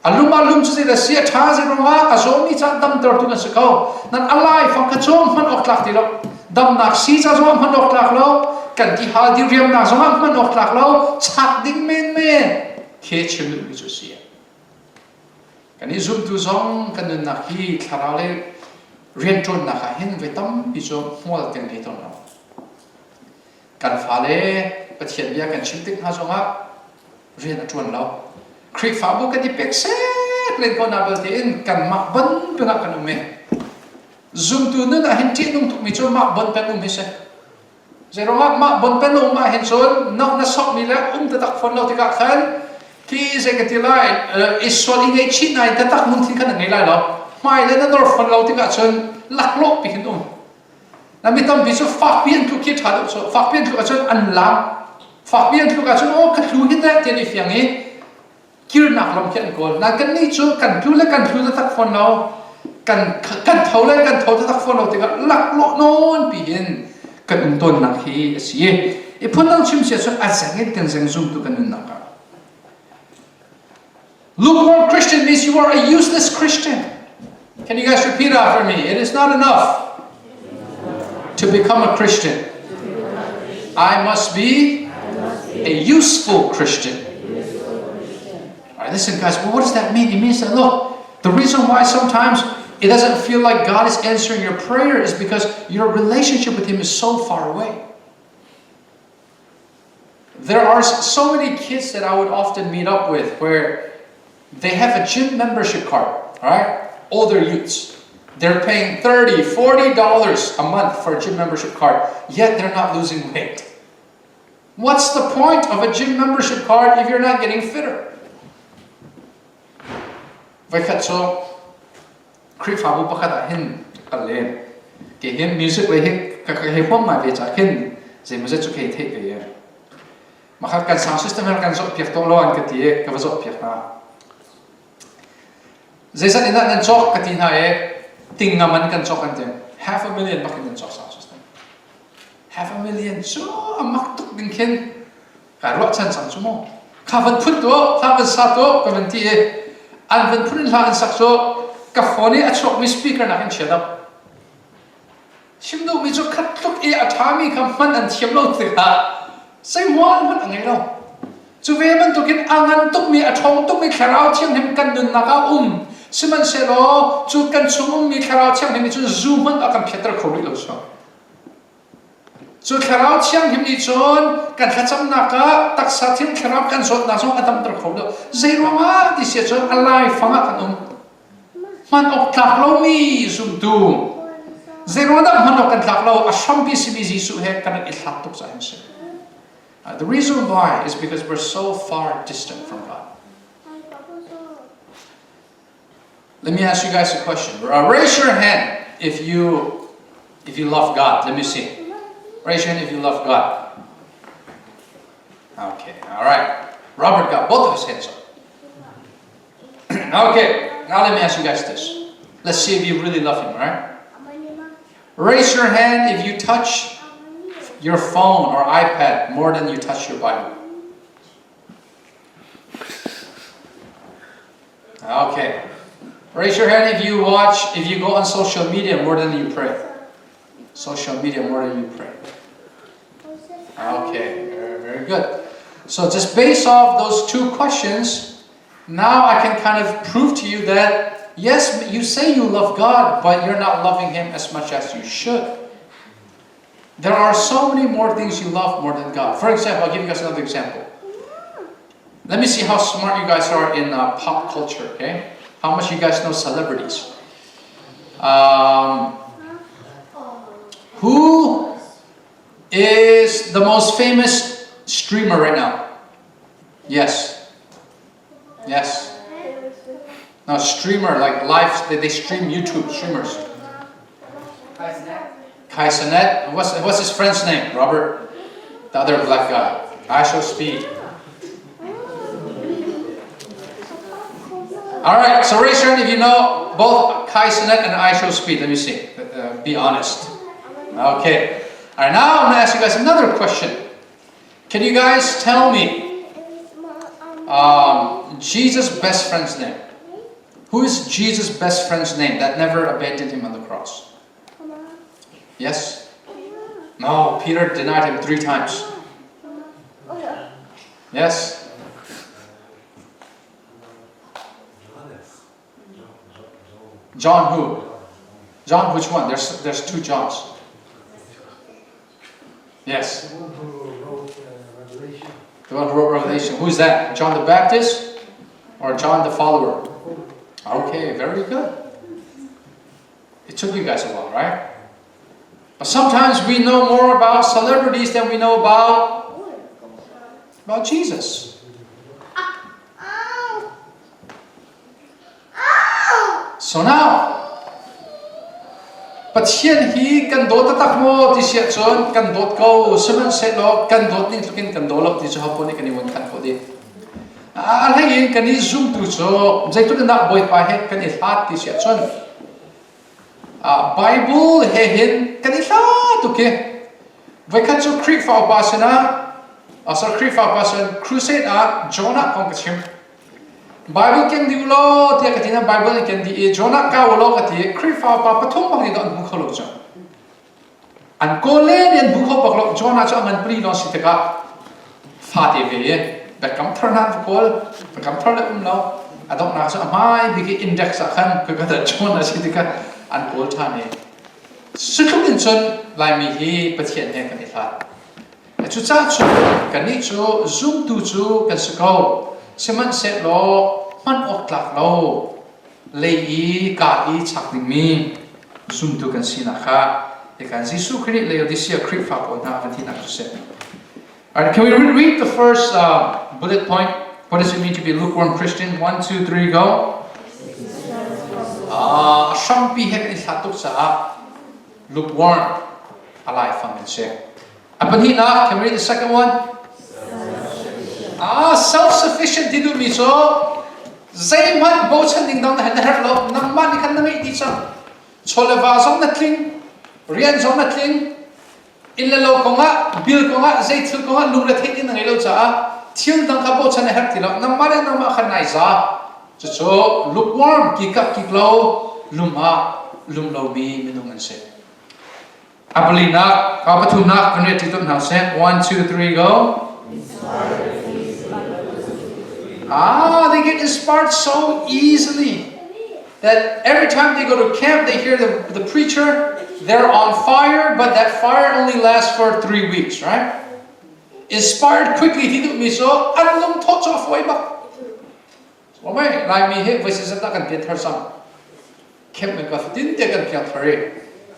A lum ah lum cu zeidah si a ṭha zeiruangah a zawmi caah damtertu kan si kho. Nan a laifang kha cu hman awk tlak ti lo. Damnak sii ca zongah hman awk tlak lo. Kan tihal diriamnak zongah hman awk tlak lo. Chak ding menmen khi chim duhmi cu a si. Kan i zumtu zong kan nunnak hi thlarau le rianṭuannak ah hin voi tampi cu hmual kan ngei tawn lo. Kan fale Pathian bia kan chim tik hna zongah rian a ṭuan lo. Khrihfabu kan i pek set len ko na belte in kanmah bon pengah kan um i zumtu nun ah hin ṭihnung tukmi cu mah bon peng um hi si. Zeiruangah mah bon pen um ah hin cun nok na sokmi le um taktak fawn lo tikah khan khi zei ka ti lai i sual i ngaihchih nai taktak lungthin khan na ngei lai lo. Hmai le na nor fawn lo tikah cun laklawh pi hin um. Na mi tampi cu fakpi an tluk khi ṭha deuh cu fakpi an tluk ahcun an lam. Fakpi an tluk ahcun aw ka tlu hi teh ti an i fiang i kirnak lam khi an kawl. Nain kannih cu kan tlu le kan tlu taktak fawn lo. Kan kan tho le kan tho taktak fawn lo tikah laklawh nawn pi hin kan um tawnnak hi a si. I phundang chim si ahcun a zeng in kan zeng zumtu kan nunnak ah. Lukewarm Christian means you are a useless Christian. Can you guys repeat after me? It is not enough to become a Christian. I must be a useful Christian. All right, listen, guys, well, what does that mean? It means that, look, the reason why sometimes it doesn't feel like God is answering your prayer is because your relationship with Him is so far away. There are so many kids that I would often meet up with where they have a gym membership card, all right? Older youths. They're paying $30, $40 a month for a gym membership card, yet they're not losing weight. What's the point of a gym membership card if you're not getting fitter? Voikhat cu Khrihfabu pakhat ah hin kal len. Ke hin music lei hi ka ka hei huam ngai ve ca khin zeimawzet cu kei theih ve ye. Makhat kan sound system he kan zoh piak to lo an ka ti i ka va zoh piak hna. Zeizat in dah nan cawk ka ti hna i ting ngam an kan cawk an ti. Half a million bak in nan cawk sound system. Half a million cu a mak tuk ding khin Kai ruahchan cang cu mu. Kha van phun tuah, hla van sa tuah ka van ti i an van phun in hla an sak cu ka phone i a chuakmi speaker nak in chia deuh. Chim duhmi cu khat tluk i a ṭhami kha hman an thiam lo tikah zeihmual hmanh a ngei lo. Cu ve bantukin a ngan tukmi, a ṭhawng tukmi Thlarau Thianghlim kan nunnak ah um. Sihmanhsehlaw cu kan chung ummi Thlarau Thianghlim nih cun zu hmanh a kan phiatter kho rih lo sual. Cu Thlarau Thianghlim nih cun kan thlacamnak ah taksa thil thlarau kan zawtnak zong a damter kho lo. Zeiruangah ti si ahcun a laifang ah kan um. Hman awk tlak lomi zumtu. Zeiruang dah hman awk kan tlak lo? A hrampi simi Jesuh he kan i hlat tuk caah a si. The reason why is because we're so far distant from God. Let me ask you guys a question. Raise your hand if you if you love God. Let me see. Raise your hand if you love God. Okay, all right. Robert got both of his hands up. okay, now let me ask you guys this. Let's see if you really love him, all right? Raise your hand if you touch your phone or iPad more than you touch your Bible. Okay. Raise your hand if you watch, if you go on social media more than you pray. Social media more than you pray. Okay, very, very good. So just based off those two questions, now I can kind of prove to you that yes, you say you love God, but you're not loving Him as much as you should. There are so many more things you love more than God. For example, I'll give you guys another example. Let me see how smart you guys are in uh, pop culture, okay? How much you guys know celebrities. Um, who is the most famous streamer right now? Yes. Yes. No, streamer, like live, they, they stream YouTube streamers. Kai Cenat. What's, what's his friend's name? Robert? The other black guy. IShowSpeed. All right, so raise your hand if you know both Kai Cenat and IShowSpeed. Let me see. Uh, be honest. Okay. All right, now I'm going to ask you guys another question. Can you guys tell me um, Jesus' best friend's name? Who is Jesus' best friend's name that never abandoned him on the cross? Yes? No, Peter denied him three times. Yes? John who? John which one? There's, there's two Johns. Yes. The one who wrote uh, Revelation. The one who wrote Revelation. Who's that? John the Baptist or John the follower? Okay, very good. It took you guys a while, right? But sometimes we know more about celebrities than we know about, about Jesus. So now, Pathian hi kan dawt taktak maw ti si ahcun kan dawt ko, sihmanhsehlaw kan dawt ning tlukin kan daw lo ti cu ho nih kan i vun khan khawh dih. A hlei in kan i zumtu cu zeitluk in dah Bawipa he kan i hlat ti si ahcun Bible he hin kan i hlat tuk hi. Voikhat cu Khrihfa upa sinah, sorry, Khrihfa upa sin crusade ah Jonah kong ka chim. Bible keng dih u law tiah ka ti hna Bible in ken dih i Jonah kau u law ka ti i Khrihfa upa pathum bang nih an hmu kho lo cu. An kawl le nih an hmu kho bak lo Jonah cu a ngan pali lawng si tikah fate ve i biakam thar hna an va kawl biakam thar le um lo a donghnak cu a hmai bik i index ah khan khoi dah Jonah si tikah an kawl ṭhan i cutluk in cun Laimi hi Pathian he kan i hlat. Cucaah cun kannih cu zumtu cu kan si ko, sihmanhsehlaw hman awk tlak lo lei i ka i chak dingmi zumtu kan sinak kha hika Jesuh Khrih nih Laodicea Khrihfa pawl hna a van tinak cu si. Alright, can we read the first bullet point? What does it mean to be a lukewarm Christian? One, two, three, go. A hrampi he kan i hlat tuk caah lukewarm a laifang an si. A pahnihnak, can we read the second one? Ah, self-sufficient ti duhmi cu zeihmanh bochan ding dang na herh lo, nangmah nih khan na ngeih dih cang. Chaw le va zong na tling, rian zong na tling, inn le lo kongah, bill kongah, zei thil kongah lungretheih in na ngei lo caah thil dang kha bochan a herh ti lo. Nangmah le nangmah khan nai za. Cucu lukewarm, kikak kik lo, lum ah lum lomi minung an si. A palinak, a pathumnak kan riah ṭi tuah hna seh. One, two, three, go. Ah, they get inspired so easily that every time they go to camp, they hear the preacher, they're on fire, but that fire only lasts for 3 weeks, right? Inspired quickly, ti duhmi cu an lungthawh cu a fawi bak. Mei Laimi hi voi zeizat dah kan pianthar cang? Camp kan kal fatin te kan piangthar i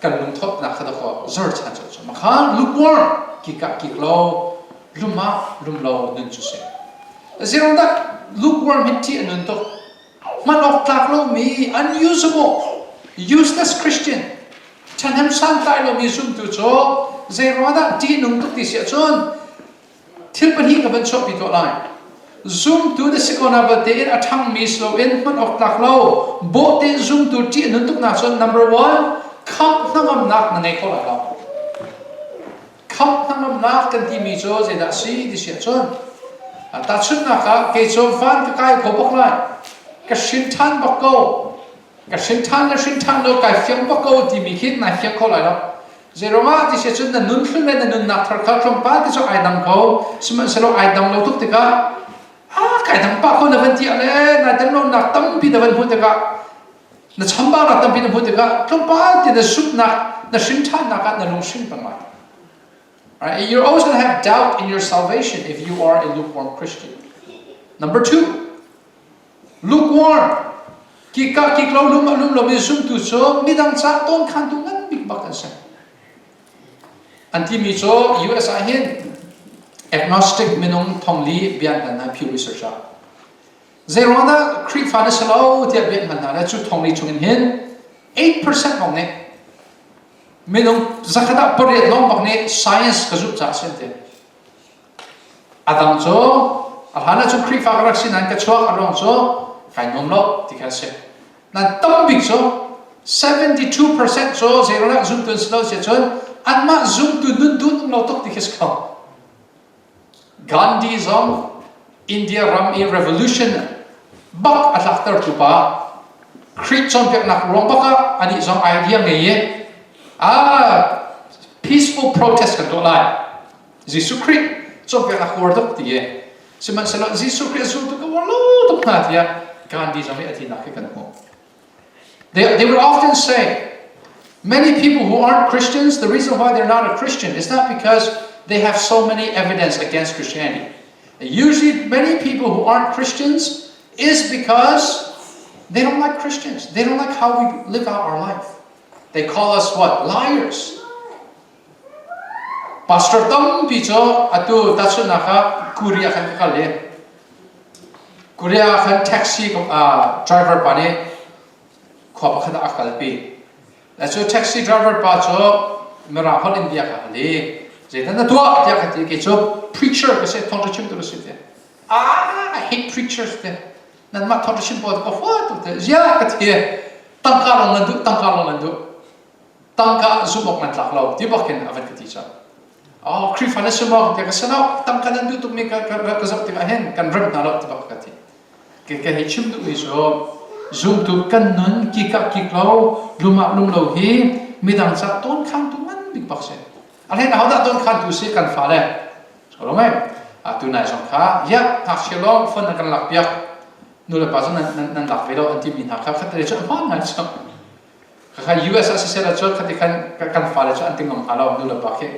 kan lungthawtnak kha dakaw zor chan cu cu makhan lukewarm kikah kik lo lum ah lum lo nun cu si. Zeirong dah lukewarm hi ṭih a nun tuk? Hman awk tlak lomi unusable useless Christian ṭhahnem santlai lomi zumtu cu zeiruang dah ṭihnung tuk ti si ahcun Thil pahnih ka van chuahpi tuah lai. Zumtu na si ko na balte in a ṭhangmi si loin hman awk tlak lo bawhte zumtu ṭih a nun tuknak cun number one khamh hnangamnak na ngei kho lai lo. Khamh hnangamnak kan timi cu zeidah a si ti si ahcun tahchunhnak ah kei cu van ka kai kho bak lai ka hrin ṭhan bak ko ka hrin ṭhan le hrin ṭhan lo kai fiang bak ko timi khi nai fiang kho lai lo. Zeiruangah ti si cun na nun hlun le na nunnak thar kha tlawmpal te cu ai dang ko. Sihmanhsehlaw ai dang lo tuk tikah ah kai dang pah ko na van ti ah le nai dan lonak tampi na van hmuh tikah na chambaunak tampi na hmuh tikah tlawmpal te na zumhnak na hrin ṭhannak ah na lung hring peng lai. Right? You're always going to have doubt in your salvation if you are a lukewarm Christian. Number two, lukewarm. Kikah kik lo lum a lum lomi zumtu cu midang ca tawnkhantu ngan bik bak an si. An timi cu US ah hin agnostic minung thongli bia an hal hna Pew Research ah. Zeiruang dah Khrihfa na si lo tiah bia an hal hna le cu thongli chungin hin 8% lawng nih minung zakhat ah pariat lawng bak nih science ka zumh caah a si an ti. A dang cu a hlan ahcun Khrihfa ka rak si nain ka chuak a ruang cu kai nuam lo ti kha a si. Nan tam bik cu 72% cu zeiruangah zumtu an si lo si ahcun anmah zumtu nun duh lo tuk ti khi si ko. Gandhi zong India ram i revolution bak a tlaktertu pa Khrih cawnpiaknak ruang bak ah anih zong idea ngei i ah peaceful protest kan tuah lai. Jesuh Khrih cawnpiaknak uar tuk ti i sihmanhsehlaw Jesuh Khrih a zultu ka uar lo tuk hna tiah Gandhi zong nih a tinak hi kan hmuh. They would often say, many people who aren't Christians, the reason why they're not a Christian is not because they have so many evidence against Christianity. Usually, many people who aren't Christians is because they don't like Christians. They don't like how we live out our life. They call us what? Liars. Pastor tampi cu atu tahchunhnak ah Korea khan ka kal i Korea khan taxi driver pa nih khua pakhat ah a kalpi. Cu taxi driver pa cu Mirang holh in bia ka hal i zeidah na tuah tiah ka ti kei cu preacher ka si thawngṭha chimtu ka si tiah ah I hate preachers tiah nanmah thawngṭha chim pawl ka hua tuk tiah ziah ka ti tangka lawng nan duh tangka lawng nan duh tangka zumh awk nan tlak lo ti bak in a van ka ti cang oh Khrihfa na si maw tiah ka si lo tangka nan duh tukmi ka ka zoh tikah hin kan rem hna lo ti bak ka ti Ka hei chim duhmi cu zumtu kan nun kikah kik lo lum ah lum lo hi midang ca tawnkhantu ngan bik bak si. A hlei ahodah tawnkhantu si kan fale. Lo mai. Tu nai zong kha ya ngakchia lawng phone an kan lak piak nu le pa cu nan nan nan lak ve lo an timi hna kha khat te cu a hmaan ngai cu. Khakha US ah siseh la cun khati khan kan fale cu an ti ngam hnga lo nu le pa khi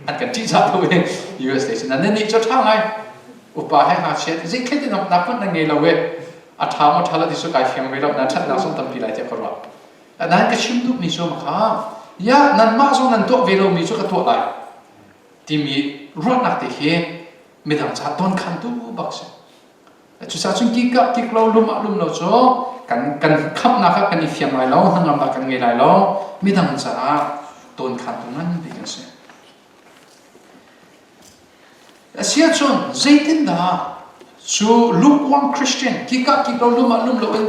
an kan ṭihzah lo i US lei sin nan nih cu ṭha ngai upa he ngakchia zeikhet in nak hmanh nan ngei lo e a ṭha maw ṭha lo ti cu kai fiang ve lo na ṭhatnak zong tampi lai tiah ka ruah nain ka chim duhmi cu kha ya nanmah zong nan tuah ve lomi cu ka tuah lai timi ruahnak te khi midang ca tawnkhantu bak si Cucaah cun kikah kik lo lum ah lum lo cu kan kan khamhnak ah kan i fiang lai lo hnangamnak kan ngei lai lo midang caah tawnkhantu nganpi kan si. Asiahcun zeitindah cu lukewarm Christian kikah kik lo lum ah lum lo in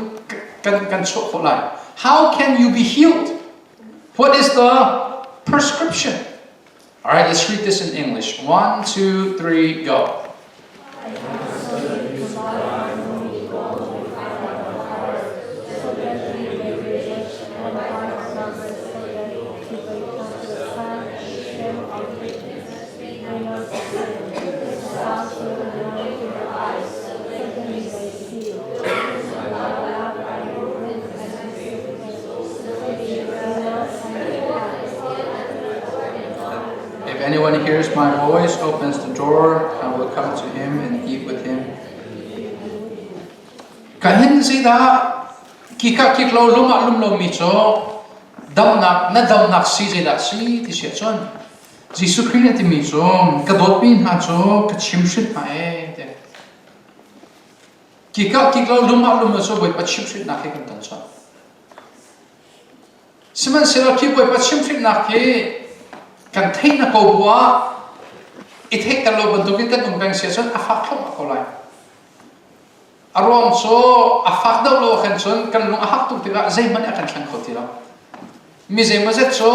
kan kan chuah khawh lai? How can you be healed? What is the prescription? All right, let's read this in English. 1, 2, 3, go. If anyone hears my voice, opens the door, I will come to him and eat with him. Ka hin zeidah kika kik lo lum ah lum lomi cu damnak na damnak si zeidah si ti si ahcun Jesuh Khrih nih a timi cu ka dawtmi hna cu ka chimhhrinh hna ee ti. Kikah kik lo lum ah lum lo cu Bawipa chimhhrinhnak he kan ton chuah. Sihmanhsehlaw khi Bawipa chimhhrinhnak hi kan theih na ko bu ah i theihter lo bantukin kan um peng si ahcun a fak thluahmah ko lai. A ruang cu a fak deuh lo khan cun kan lung a hak tuk tikah zeihmanh a kan thleng kho ti lo. Mi zeimawzet cu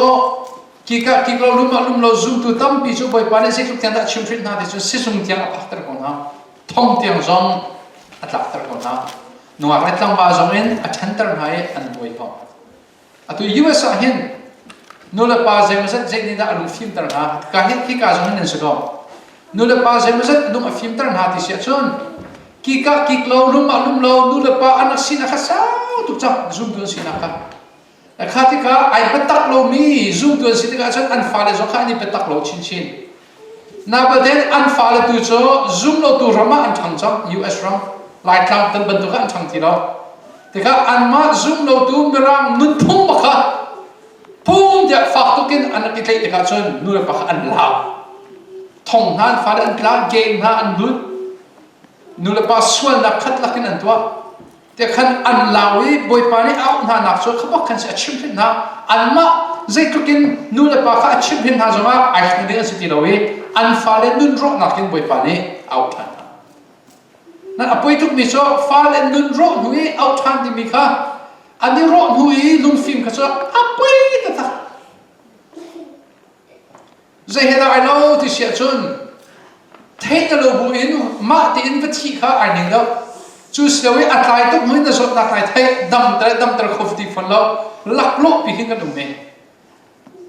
kikah kik lo lum ah lum lo zumtu tampi cu Bawipa nih zeitluk tiang dah chimhhrinh hna ti cun sizung tiang a phakter ko hna. Thong tiang zong a tlakter ko hna. Nungak le tlangval zong in a ṭhenter hna i an buai ko. Atu US ah hin nulepa zeimawzat zei nih dah a lung fimter hna? Ka hi khika zong hin nan si ko. Nulepa zeimawzat lung a fimter hna ti si ahcun kikah kik lo, lum ah lum lo, nulepa an rak sinak kha sau tuk cang zumtu an sinak kha. Kha tikah ai biatak lomi zumtu an si tikah cun an fale zong kha an i biatak lo chinchin. Nabaden an fale tu cu zumlotu ram ah an ṭhang cang, US ram, Laitlang tan bantuk ah an ṭhang ti lo. Tikah anmah zumlotu Mirang nunphung bak kha pum tiah fak tuk in an rak i tlaih tikah cun nu le pa kha an lau. Thong hna an fale an tla, game hna an lut. Nu le pa sualnak khat lakin an tuah. Te khan an lau i Bawipa nih a auh hna nak cu khabak khan si a chimhhrinh hna. Anmah zeitluk in nu le pa kha a chimhhrinh hna zongah ai thleng ding an si ti lo i an fale nun rawhnak in Bawipa nih a auh ṭhan hna. Nan a poi tukmi cu fale nun rawh hnu i auh ṭhan timi kha an i rawh hnu i lungfim kha cu a poi taktak. Zei he dah ai lo ti si ahcun theih na lo bu in mah tein va thih kha ai ning lo. Cu si lo i a tlai tuk hnu in na zawtnak nai theih damter damter kho ti fawn lo laklawh pi hin kan um me.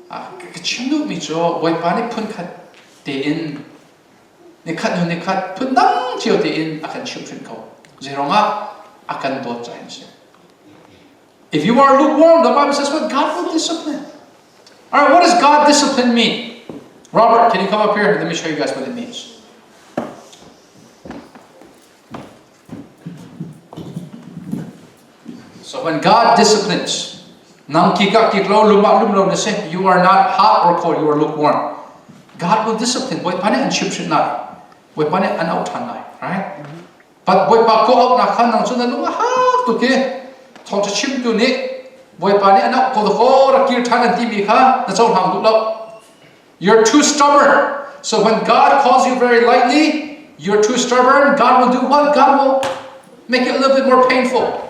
Ka chim duhmi cu Bawipa nih phunkhat tein nikhat hnu nikhat phundang cio tein a kan chimhhrinh ko. Zeiruangah a kan dawt caah hin si. If you are lukewarm, the Bible says what? God will discipline. All right, what does God discipline mean? Robert, can you come up here? Let me show you guys what it means. So when God disciplines, nang kika kiklo luma lumlo na si, you are not hot or cold, you are lukewarm. God will discipline. Bawipa nih an chimhhrinh lai. Bawipa nih an auh ṭhan lai. Right? But Bawipa kawh auhnak kha nang cu na lung a hak tuk i thawngṭha chimtu nih Bawipa nih an auh ko ko rak kir ṭhan an timi kha na cohlang duh lo. You're too stubborn. So when God calls you very lightly, you're too stubborn. God will do what? God will make it a little bit more painful.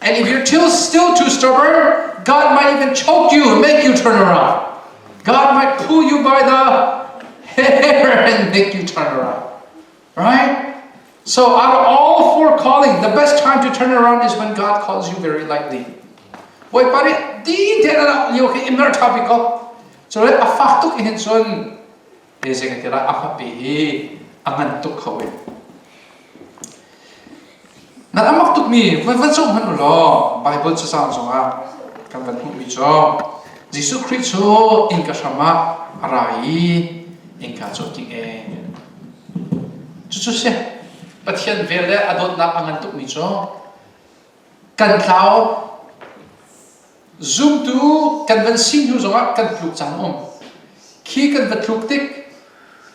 And if you're still too stubborn, God might even choke you and make you turn around. God might pull you by the hair and make you turn around. Right? So out of all four calling, the best time to turn around is when God calls you very lightly. Bawipa nih din te na lio khi immer tha bik ko. So le a fak tuk hin cun te se kan tira a hmapi hi a ngan tuk kho in. Nan amak tuk mi van van zong hman law Bible cacang zongah kan van hmuh mi cu Jesuh Khrih cu innka hram ah a ra i innka cu a king e. Cucu si Pathian vel le a dawtnak a ngan tukmi cu kan tlau zumtu kan van si hnu zongah kan tluk caan um. Khi kan va tluk tik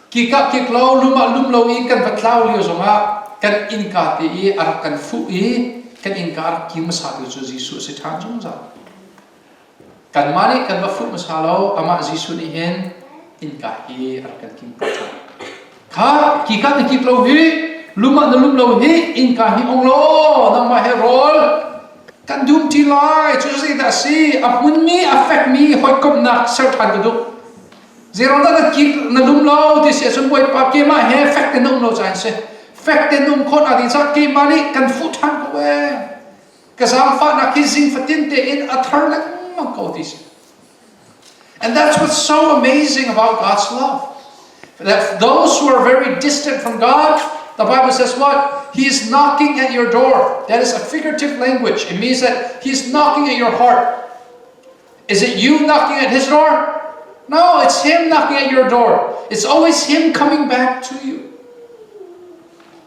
kikah kik lo lum ah lum lo i kan va tlau lio zongah kan innka te i a rak kan fuh i kan innka a rak kim hmasa tu cu Jesuh a si ṭhan zungzal. Kanmah nih kan va fuh hmasa lo, amah Jesuh nih hin innka hi a rak kan king ṭhan. Kha kika na kik lo hi, lum ah na lum lo hi, innka hi ong law, nangmah he rawl kan dum ṭi lai. Cu zeidah a si? A hmunmi, a fekmi hawikomhnak ser ṭhan ka duh. Zeiruang dah na kik na lum lo ti si ahcun Bawipa keimah he fek tein na um lo caah si. Fek tein um khawh nak ding caah keimah nih kan fuh ṭhan ko ee. Ka zaangfahnak hi zing fatin tein a thar lengmang ko ti si. And that's what's so amazing about God's love. That those who are very distant from God, the Bible says what? He is knocking at your door. That is a figurative language. It means that he's knocking at your heart. Is it you knocking at his door? No, it's him knocking at your door. It's always him coming back to you.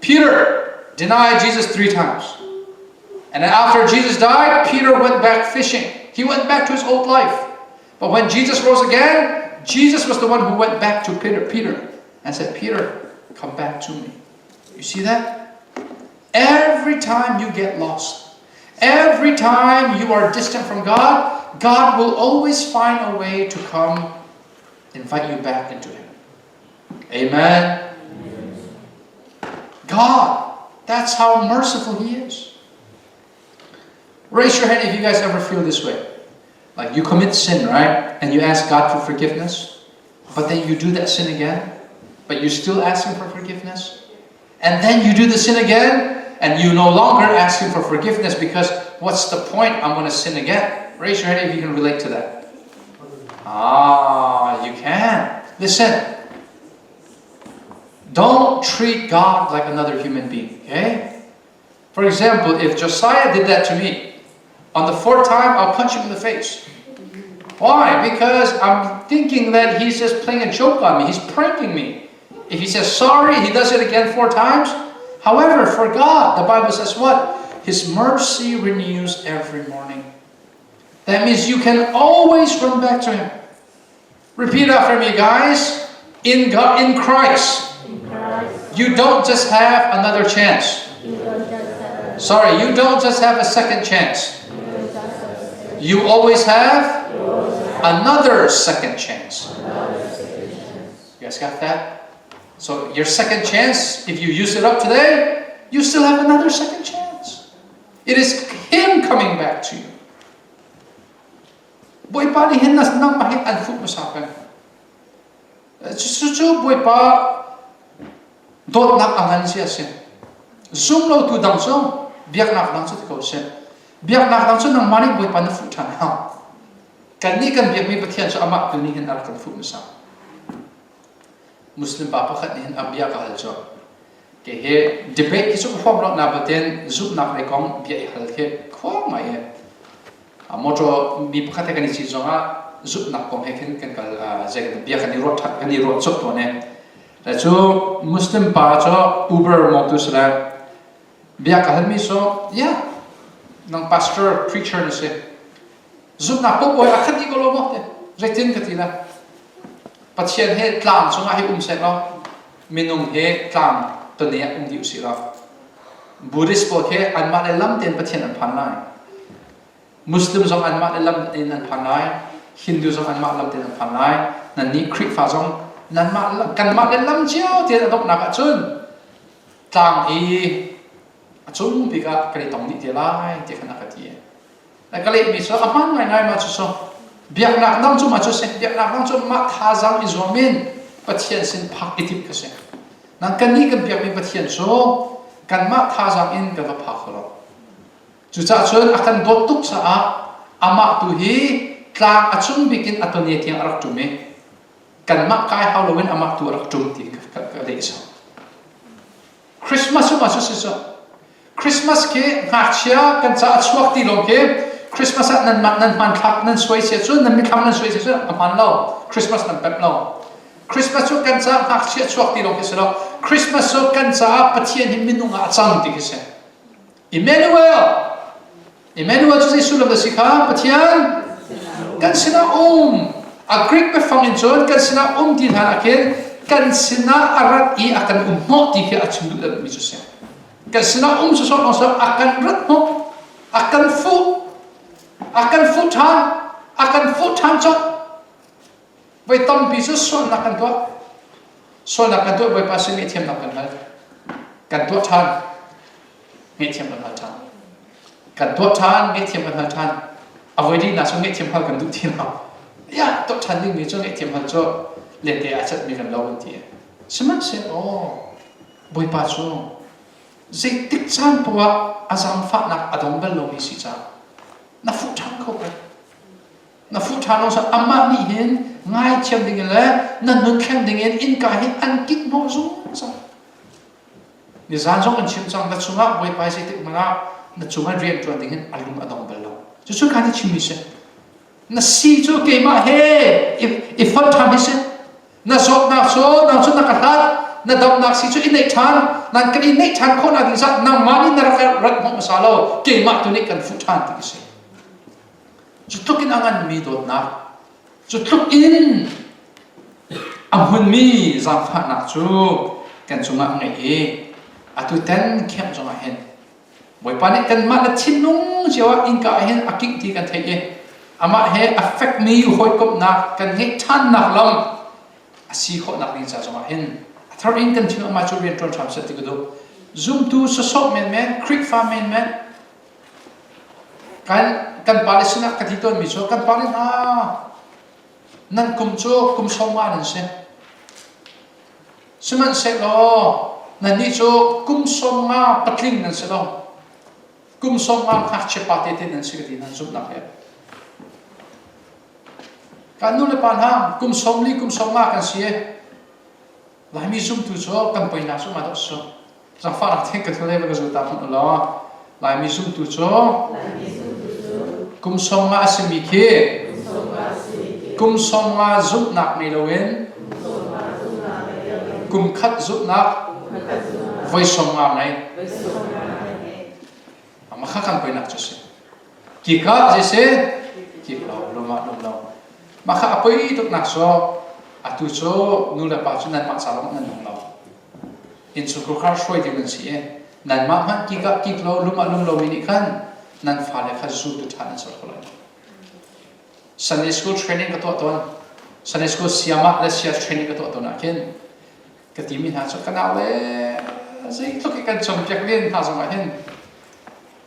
Peter denied Jesus three times. And then after Jesus died, Peter went back fishing. He went back to his old life. But when Jesus rose again, Jesus was the one who went back to Peter, Peter and said, Peter, come back to me. You see that? Every time you get lost, every time you are distant from God, God will always find a way to come invite you back into Him. Amen. God, that's how merciful He is. Raise your hand if you guys ever feel this way. Like you commit sin, right? And you ask God for forgiveness, but then you do that sin again, but you still ask Him for forgiveness. And then you do the sin again, and you no longer ask Him for forgiveness because what's the point? I'm going to sin again. Raise your hand if you can relate to that. Ah, you can. Listen. Don't treat God like another human being, okay? For example, if Josiah did that to me, on the fourth time, I'll punch him in the face. Why? Because I'm thinking that he's just playing a joke on me. He's pranking me. If he says sorry, he does it again four times. However, for God, the Bible says what? His mercy renews every morning. That means you can always run back to Him. Repeat after me, guys. In God, in Christ, in Christ you don't just have another chance. Sorry, you don't just have a second chance. You always have another second chance. You guys got that? So your second chance, if you use it up today, you still have another second chance. It is Him coming back to you. Bawipa nih hin nangmah hi an fuh hmasa peng. Cucu Bawipa dawtnak a ngan si a si. Zum lotu dang cu biaknak dang cu ti ko seh. Biaknak dang cu nangmah nih Bawipa na fuh ṭhan hau. Kannih kan biakmi Pathian cu amah tu nih hin a rak kan fuh hmasa. Muslim pa pakhat nih hin a bia ka hal cu. Ke he debate hi cu ka huam lo na baten zumhnak lei kong bia i hal khi khuang ngai e. Motor mi pakhat he kan i cit zongah zumhnak kong he khin kan kal zei bia kan i ruah kan i ruah cop tawn e. Le cu Muslim pa cu Uber mawtu si le bia ka halmi cu yeah nang pastor preacher na si zumhnak popoy a khat dih ko lo maw te zeitin ka ti la Pathian he tlang cungah hi um seh law minung he tlang tone ah um dih usih law. Buddhist pawl khi anmah le lam tein Pathian an phan lai. Muslim zong anmah le lam in an phan lai. Hindu zong anmah lam tein an phan lai. Nannih Khrihfa zong nanmah kanmah le lam cio tein a donghnak ahcun tlang i a cung bik ah kan i tong dih te lai ti khan a ka ti. Na ka lehmi cu a hmaan ngaingai ma cu cu biaknak dang cu ma cu si biaknak dang cu mah thazaang i zuam in Pathian sin phak i timh ka si. Nang kannih kan biakmi Pathian cu kanmah thazaang in kan va phak kho lo. Cucaah cun a kan dawt tuk caah amah tu hi tlang a cung bik in a tone tiang a rak ṭum i kanmah kai hau loin amah tu a rak ṭum ti ka leh sau. Christmas cu ma cu si cu Christmas khi ngakchia kan ca a chuak ti lawng khi Christmas ah nan nan hmanthlak nan suai sia cun nan mithlam nan suai sia cun a hman lo Christmas nan pemh lo Christmas cu kan caah ngakchia chuak ti lawng khi si lo Christmas cu kan caah Pathian hi minung ah a cang ti khi si Emmanuel Emmanuel cu zei sullam dah si kha Pathian kan sinah um a Greek biafang in cun kan sinah um ti hlan ah khin kan sinah a rat i a kan um hnawh ti khi a chim duh mi cu si kan sinah um sawsawh lawng sawh a kan rat hnawh a kan fuh a kan fuh ṭhan a kan fuh ṭhan cawk voi tampi cu sualnak kan tuah sualnak kan tuah Bawipa sin ngaihthiamnak kan hal kan tuah ṭhan ngaihthiam kan hal ṭhan kan tuah ṭhan ngaihthiam kan hal ṭhan a voi dihnak cu ngaihthiam hal kan duh ti lo ya tuah ṭhan dingmi cu ngaihthiam hal cu lente a catmi kan lo kan ti sihmanhsehlaw Bawipa cu zeitik caan poah a zaangfahnak a dong bal lomi si caah na fuh ṭhan kho peng. Na fuh ṭhan lo amah nih hin ngaithiam dingin le na nun thleng dingin innka hin an kik hnawh zungzal. Nizan zong an chim cang na chungah Bawipa zeitik hmanh ah na cungah rian ṭuan dingin a lung a dong bal lo. Cucu kha na chimmi si. Na si cu keimah he i fonh ṭhan hi si. Na zawtnak cu nang cu na ka hlat na damnak si cu i neih ṭhan nan kan i neih ṭhan khawhnak ding zat nangmah nih na rak rat hnawh hmasa lo keimah tu nih kan fuh ṭhan ti si cu tluk in a nganmi dawtnak cu tluk in a hmunmi zaangfahnak cu kan cungah a ngeih i atu ten camp zongah hin Bawipa nih kanmah na thinlung cio ah innka ah hin a kingh ti kan theih i amah he a fekmi hawikomhnak kan ngeih ṭhannak lam a si khawhnak ding ca zongah hin a thar in kan thinlung amah cu rian ṭuan hram seh ti ka duh. Zumtu sawsawh menmen, Khrihfa menmen, kan kan pale sinah ka ti tawnmi cu kan pale hna nan kum cu kum sawmnga nan si. Sihmanhsehlaw nannih cu kum 50 patling nan si lo. Kum 50 ngakchia pa tete nan si ka ti nan zumhnak he. Kan nu le pa hna kum 40 kum 50 kan si i Laimi zumtu cu kan poinak cu ma dawh su. Zangfahnak theng ka thule va ka zu ta hmanh ulaw Laimi zumtu cu kum 50 a simi khi kum 50 zumhnak ngei loin kum khat zumhnak voi 50 ngei. Mah kha kan poinak cu si. Kika zei si? Kik lo, lung ah lung lo. Mah kha a poi tuknak cu atu cu nu le pa cu nanmah ca lawng nan nung lo. Innchungkhar kha hruai ding nan si i nanmah hmanh kik ah kik lo lum ah lum lomi nih khan nan fale kha zultu ṭha nan ser kho lai lo. Sunday school training ka tuah tawn. Sunday school siamah le sia training ka tuah tawn ah khin ka timi hna cu ka nau le zeitluk i kan cawnpiak len hna zongah hin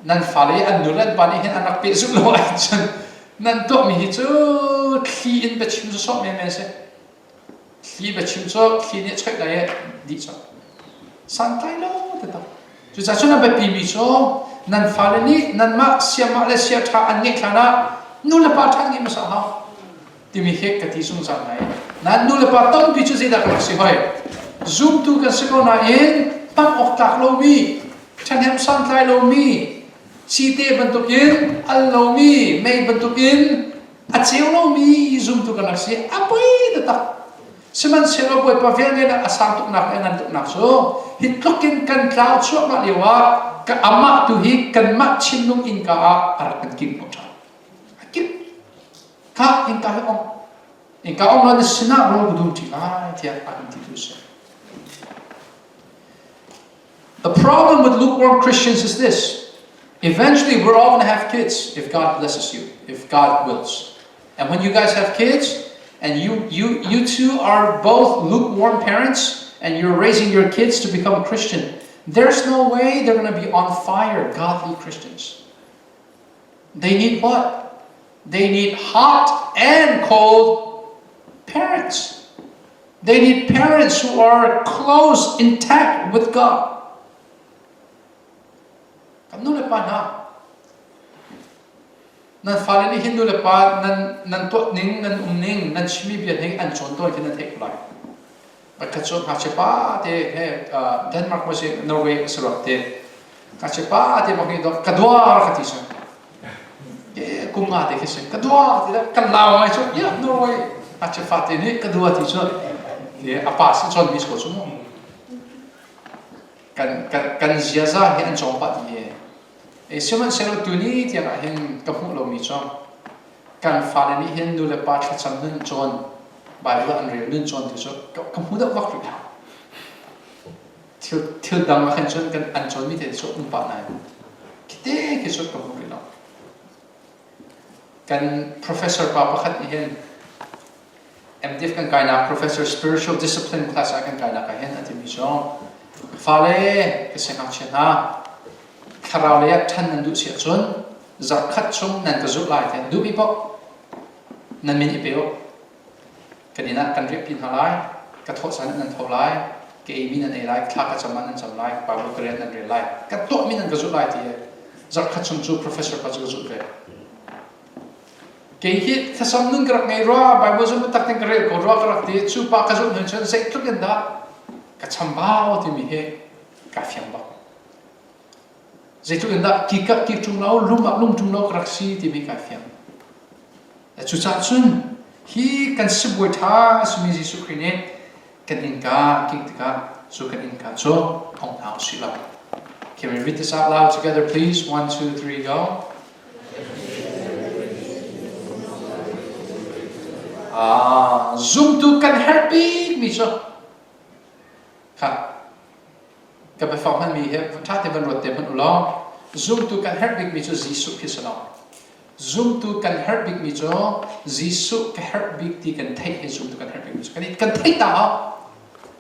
nan fale an nu le an pa nih hin an rak pehzulh lo ahcun nan tuahmi hi cu thli in biachim sawsawh menmen si. Thli biachim cu thli nih a choih lai i dih colh. Santlai lo taktak. Cucaah cun a biapimi cu nan fale nih nanmah siamah le sia ṭha an ngeih hlan ah nu le pa ṭha an ngeih hmasa a hau timi hi ka ti zungzal ngai. Nan nu le pa tampi cu zeidah kan rak si hoi? Zumtu kan si ko nain hman awk tlak lomi, ṭhahnem santlai lomi, cite bantukin al lomi, mei bantukin a ceu lomi zumtu kan rak si a poi taktak sihmanhsehlaw Bawipa velngeihnak a sang tuknak le a ngan tuknak cu hi tluk in kan tlau chuahmah lio ah ka amah tu hi kanmah thinlung innka ah a rak kan kingh hnawh ṭhan a kingh kha innka hi ong innka ong lo na sinah rawl ka dum ṭi lai tiah a kan ti tu si. The problem with lukewarm Christians is this. Eventually, we're all going to have kids if God blesses you, if God wills. And when you guys have kids, and you, you, you two are both lukewarm parents, and you're raising your kids to become Christian, there's no way they're going to be on fire, godly Christians. They need what? They need hot and cold parents. They need parents who are close, intact with God. Kan nu le pa hna, nan fale nih hin nu le pa nan nan tuah ning, nan um ning, nan chimmi bia ning an cawn tawn khi nan theih ko lai. Pakhat cu ngakchia pa te he Denmark ma si Norway a si rua te ngakchia pa te bak nih ka dua ka ti cu ke kum nga te khi si ka dua ti kan lau ngai cu ya Norway ngakchia fa te nih ka dua ti cu a pa sin cawn mi ko cu mu kan kan kan ziaza hi an cawng pah ti he e sihmanhsehlaw tuni tiang ah hin ka hmuh lomi cu kan fale nih hin nu le pa thlacam nun cawn Bible an rel nun cawn ti cu ka hmu deuh bak rih lo thil thil dang ah khan cun kan an cawnmi te cu um pah nain khite khi cu ka hmu rih lo kan professor pa pakhat nih hin MDiv kan kainak professor spiritual discipline class ah kan kainak ah hin a timi cu fale ka siangngakchia hna thlarau lei ah ṭhan nan duh si ahcun zarhkhat chung nan ka zulh lai tiah duhmi paoh nan min i pe u kan inn ah kan riahpi hna lai ka thawh caan ah nan tho lai ka eimi nan ei lai thla ka cam ah nan cam lai Bible ka rel nan rel lai ka tuahmi nan ka zulh lai ti zarhkhat chung cu professor pa cu ka zulh ve Kei hi thlacam nun ka rak ngei rua, Bible zong biatak tein ka rel ko rua ka rak ti. Cu pa ka zulh hnu cun zeitluk in dah ka chambau timi hi ka fiang bak. Zeitluk in dah ki ka ki ṭung lo, lum ah lum ṭung lo ka rak si timi kai fiang. Cucaah cun hi kan sibawi ṭha a simi Jesuh Khrih nih kan innka kik tikah cu kan innka cu ong hna usih law. Can we read this out loud together please? One, two, three, go. Zumtu kan herh bikmi cu kha ka biafang hmanmi hi ṭha te van ruat te hmanh u law zumtu kan herh bikmi cu Jesuh khi si lo. Zumtu kan herh bikmi cu Jesuh ka herh bik ti kan theih hi zumtu kan herh bikmi cu kan kan theih ta hau.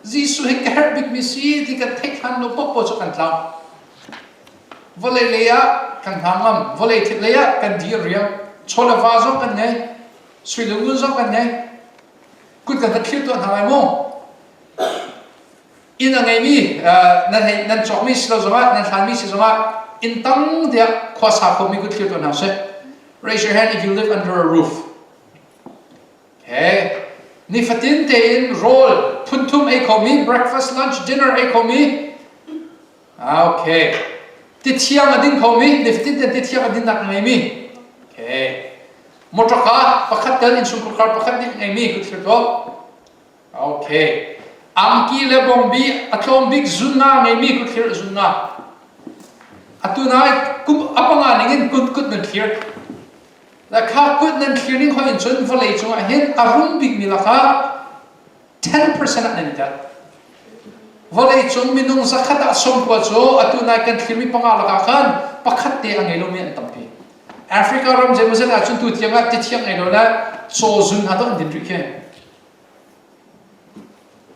Jesuh hi ka herh bikmi si ti kan theih hlan lo paoh cu kan tlau. Vawlei lei ah kan hna ngam, vawlei thil lei ah kan dir riam, chaw le va zong kan ngei, sui le ngun zong kan ngei. Kut kan va thlir tuah hna lai mu. Inn a ngeimi nan hei nan cawkmi si lo zongah nan hlanmi si zongah inn tang tiah khua sa khomi kut thlir tuah hna sih. Raise your hand if you live under a roof. Okay. Nifatin tein rawl phunthum ei khomi, breakfast, lunch, dinner ei khomi, Okay. Tithiang a ding khomi, nifatin ten tithiang a dinnak a ngeimi. Okay. Motor car pakhat tel innchungkhar car pakhat nih ngeimi kut thlir tuah. Okay. Angki le bawngbi a tlawm bik zunna ngeimi kut thlir zunna. Atu nai kum apanga ning in kut kut nan thlir. La kha kut nan thlir ning hoi in cun vawlei cungah hin a rum bikmi lakah 10% ah nan i tel. Vawleicung minung zakhat ah 90 cu atu nai kan thlirmi panga lakah khan pakhat te a ngei lomi an tampi. Africa ram zeimawzat ah cun tu tiang ah tithiang ngei lo le caw zun hna to an din rih khi.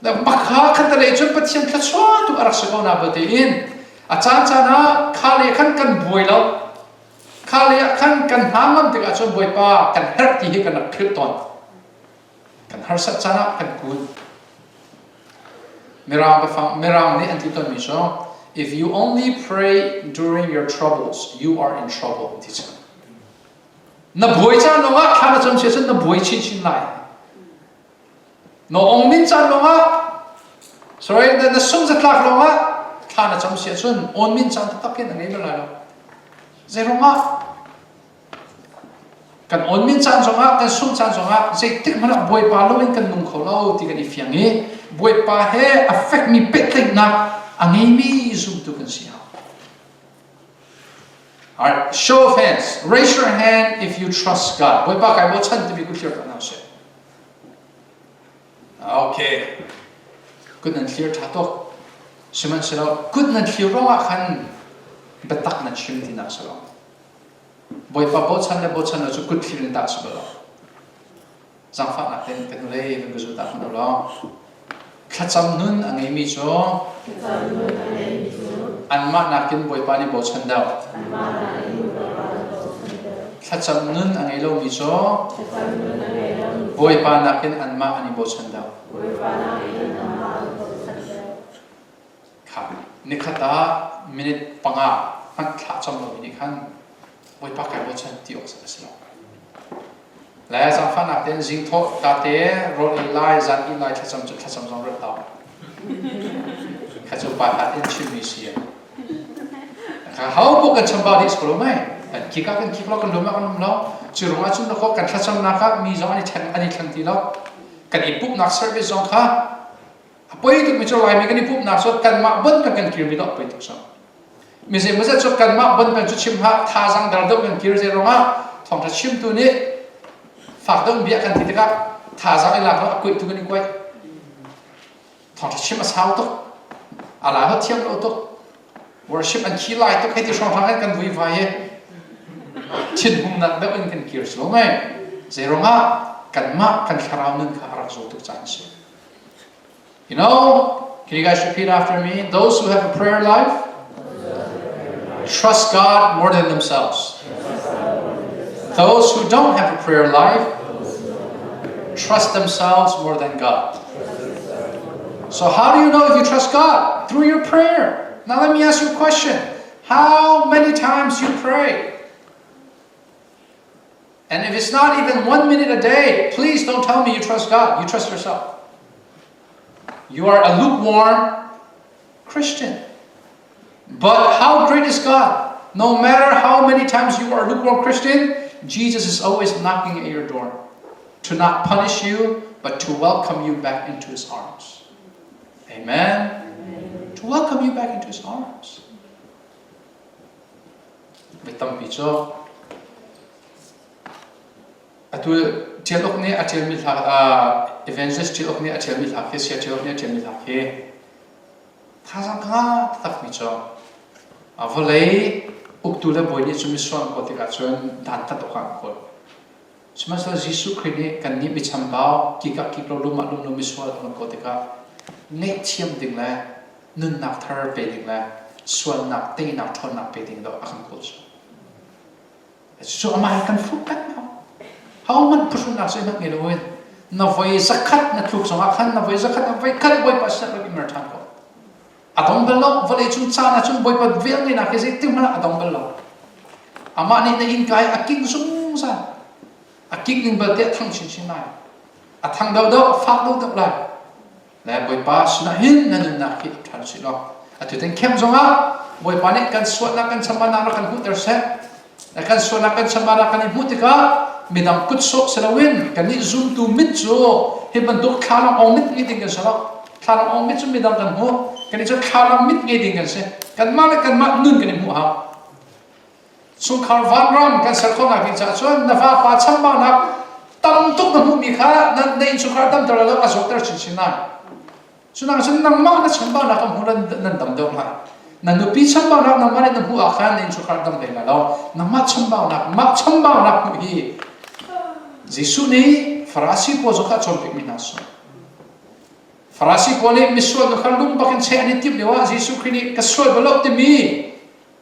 Makha khatalei cun Pathian thluachuah tu a rak si ko na balte in a caan caan ah kha le khan kan buai lo. Kha le ah khan kan hna ngam tikah cun Bawipa kan herh ti hi kan rak philh tawn. Kan harsat caan ah kan kun. Mirang biafang Mirang nih an ti tawnmi cu if you only pray during your troubles, you are in trouble ti cu. Na buai caan lawngah thla na cam sia cun na buai chinchin lai. Na ong min caan lawngah sorry na, na sung zatlak lawngah thla na cam sia cun on min caan taktak in a ngei bal lai lo. Zei ruangah Kan onmin caan zongah, kan sungh caan zongah zeitik hmanh ah Bawipa loin kan nung kho lo ti kan i fiang i Bawipa he a fekmi pehtlaihnak a ngeimi zumtu kan si hau. Alright, show of hands. Raise your hand if you trust God. Bawipa kai bochan timi kut thlir hna usih. Okay. Kut nan thlir ṭha tuk. Sihmanhsehlaw kut nan thlir ruangah khan biatak nan chim tinak si lo. Bawipa bochan le bochan lo cu kut thlir in tah si bal lo. Zaangfahnak tein ka hnulei van ka zul ta hmanh u law thlacam nun a ngeimi cu anmah nakin Bawipa nih bochan deuh. Thlacam nun a ngei lomi cu Bawipa nakin anmah an i bochan deuh. Kha nikhat ah minute panga hmanh thlah cam lomi nih khan Bawipa kai bochan ti awk a si lo. Le zaangfahnak tein zing thawh ta te rawl ei lai zan ih lai thlacam cu thlacam zong rat tau. Kha cu pa hlat in chimmi si. Kha hau bu kan chambau dih solo mai. Kan kik ah kan kik lo kan lum ah kan lum lo. Cu rung ah cun na kan thlacamnak ah mi zong an i thleng an i thleng ti lo. Kan i pumhnak service zong kha a poi tukmi cu Laimi kan i pumhnak cu kanmah bon kan kan kirmi dawh poi tuk so. Mi zeimawzat cu kanmah bon peng cu chim hlah thazaang dar deuh kan kir zei ruangah thawngṭha chimtu nih fak deuh bia kan ti tikah thazaang i lak lo a kuih tu kan i kuai. Thawngṭha chim a sau tuk. A la ho thiam lo tuk. Worship an khi lai tuk hei ti hrawnghrang kan kan vui vai i thinhungnak deuh in kan kir si lo mei. Zei ruangah kanmah kan thlarau nun kha a rak zaw tuk caan a si. You know, can you guys repeat after me? Those who have a prayer life trust God more than themselves. Those who don't have a prayer life trust themselves more than God. So, how do you know if you trust God? Through your prayer. Now, let me ask you a question How many times you pray? And if it's not even one minute a day, please don't tell me you trust God. You trust yourself. You are a lukewarm Christian. But how great is God? No matter how many times you are a lukewarm Christian, Jesus is always knocking at your door to not punish you, but to welcome you back into his arms. Amen? Amen. To welcome you back into his arms. Mi tampi cu atu ṭial awk nih a ṭialmi hla evangelist ṭial awk nih a ṭialmi hla khi sia ṭial awk nih a ṭialmi hla khi thazaang kha takmi cu vawlei uktu le bawi nih cun misual an kawl tikah cun dantat awk ah an kawl. Sihmanhsehlaw Jesuh Khrih nih kannih mi chambau kikah kik lo lum ah lum lo misual an kawl tikah ngaihthiam ding le nunnak thar pe ding le sualnak teinak ṭhawnnak pe ding dawh a kan kawl cu. Cucu amah he kan fuh peng ko. Hohmanh phuhrunnak zeihmanh ngei loin na voi zakhat na tluk zongah khan na voi zakhat na voi khat Bawipa sinah rak i mer ṭhan ko. A dong bal lo vawlei cung caan ah cun Bawipa vel ngeihnak hi zeitik hmanh ah a dong bal lo. Amah nih na innka i a kingh zungzal. A kingh ning belte a thang chinchin lai. A thang deuhdeuh, a fak deuhdeuh lai. Le Bawipa sinah hin na nunnak hi ap ṭhan usih law atu ten khem zongah Bawipa nih kan sualnak kan chambaunak rak kan hmuhter seh. Le kan sualnak kan chambaunak kan i hmuh tikah midang kut sawh si loin kannih zumtu mit cu hi bantuk thlalang ong mit ngei ding kan si lo. Thlalang ong mit cu midang kan hmuh. Kannih cu thlalang mit ngei ding kan si. Kanmah le kanmah nun kan i hmuh hau. Chungkhar vanram kan ser khawhnak ding caah cun na vapa chambaunak tam tuk na hmuhmi kha na, na innchungkhar damter lo a zawtter chinchin lai. Cunak cun nangmah na chambaunak a hmu nan dam deuh lai. Na nupi chambaunak nangmah nih na hmuh ah khan na innchungkhar dam hlei lai lo. Nangmah chambaunak, mah chambaunak hmuh hi Jesuh nih Farasi pawl zong kha a cawnpiakmi hna a si. Farasi pawl nih misual nu kha lung bak in cheh an i timh lioah Jesuh Khrih nih ka sual bal lo timi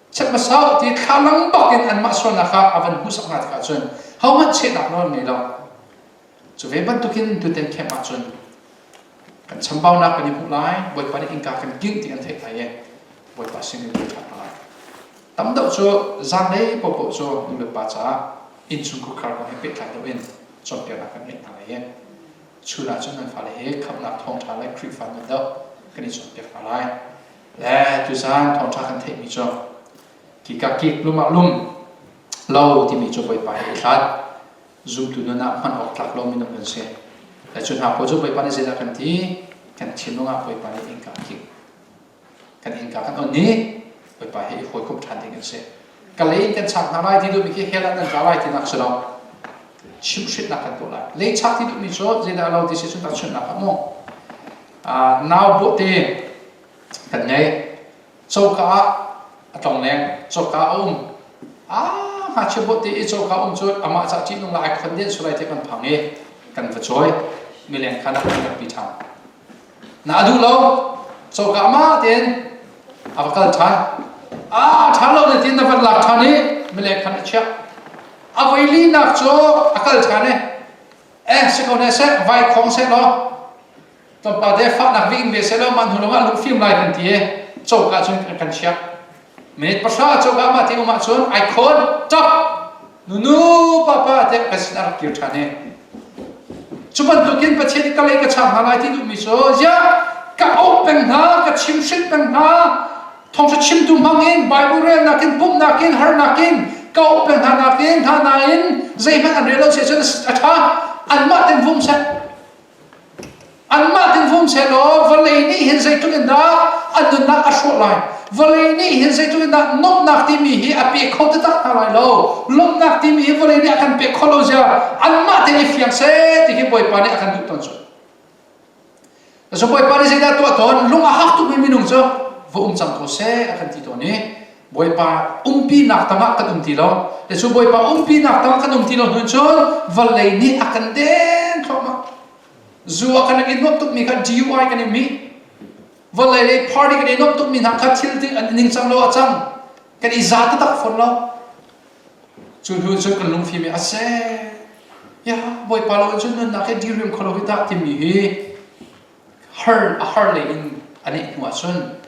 Chat hmasa ti thlalang bak in anmah sualnak kha a van hmuhsak hna tikah cun hohmanh chehnak nawl an ngei lo. Cu ve bantukin tutan camp ahcun kan chambaunak kan i hmuh lai, Bawipa nih innka kan kingh ti kan theih lai i Bawipa sin in kan ṭhap lai. Tam deuh cu zanlei paohpaoh cu nu le pa caah innchungkhar kong he pehtlai deuh in cawnpiaknak kan ngeih hna lai i chun ahcun nan fale he khamhnak thawngṭha le Khrihfa nun deuh kan i cawnpiak hna lai. Le tuzaan thawngṭha kan theihmi cu kika kik lum ah lum lo timi cu Bawipa he i hlat zumtu nun ah hman awk tlak lo minung kan si. Le cu hna pawl cu Bawipa nih zeidah kan ti? Kan thinlung ah Bawipa nih innka kik. Kan innka kan on i Bawipa he i hawikomh ṭhan ding kan si. Ka lei in kan chak hna lai ti duhmi khi hell ah nan tla lai tinak si lo. Chimhhrinhnak kan tuah lai. Lei chak ti duhmi cu zeidah lo ti si cun tahchunhnak ah mu. Nau bawhte. Kan ngei. Coka ah a tlongleng, coka a um. Ah, ngakchia bawt te i coka um cu amah cah ṭihnung la ai khon den sulai te kan phang i kan va cawi. Mileng khan ah kan rak pi ṭhan. Na a duh lo, coka amah tein a va kal ṭhan. Ah, ṭha lo na tin na van lak ṭhan i mileng khan a chiah. A voi linak cu a kal ṭhan i eh si ko ne seh vai khong seh law tlawmpal te fahnak vi in ve seh law mah hnu lawngah lungfim lai kan ti i coka cun kan chiah. Minute pahra coka mah ti um ahcun ai khawn ṭap nunu papa te kan sin a rak kir ṭhan i cu bantukin Pathian nih ka lei ka chang hna lai ti duhmi cu ziah ka auh peng hna ka chimhhrinh peng hna thawngṭha chimtu hmang in Bible relnak in pumhnak in harnak in ka auh peng hna nakin hna nain zeihmanh an rel lo si ahcun a ṭha anmah ten vum seh Anmah tinfum sehlaw vawlei nih hin zeitluk in dah an nunnak a hrawh lai. Vawlei nih hin zeitluk in dah nuamhnak timi hi a pe kho taktak hna lai lo. Lawmhnak timi hi vawlei nih a kan pek khawh lo zia anmah tein i fiang seh ti hi Bawipa nih a kan duh tawn cu. So Bawipa nih zeidah tuah tawn? Lung a hak tukmi minung cu va um cang ko seh a kan ti tawn i Bawipa umpinak tangah kan um ti lo. Le cu Bawipa umpinak tangah kan um ti lo hnu cun vawlei nih a kan den thluahmah. Zu a kan i nuamh tukmi kha DUI kan i mi. Vawlei lei party kan i nuamh tukmi hna kha thil ti an ningcang lo a cang. Kan i za taktak fawn lo. Cu hnu cun kan lungfim i a seh. Ya, Bawipa lo in cun nunnak hi diriam kho lo hi tah timi hi har a har lei in an i hnu ahcun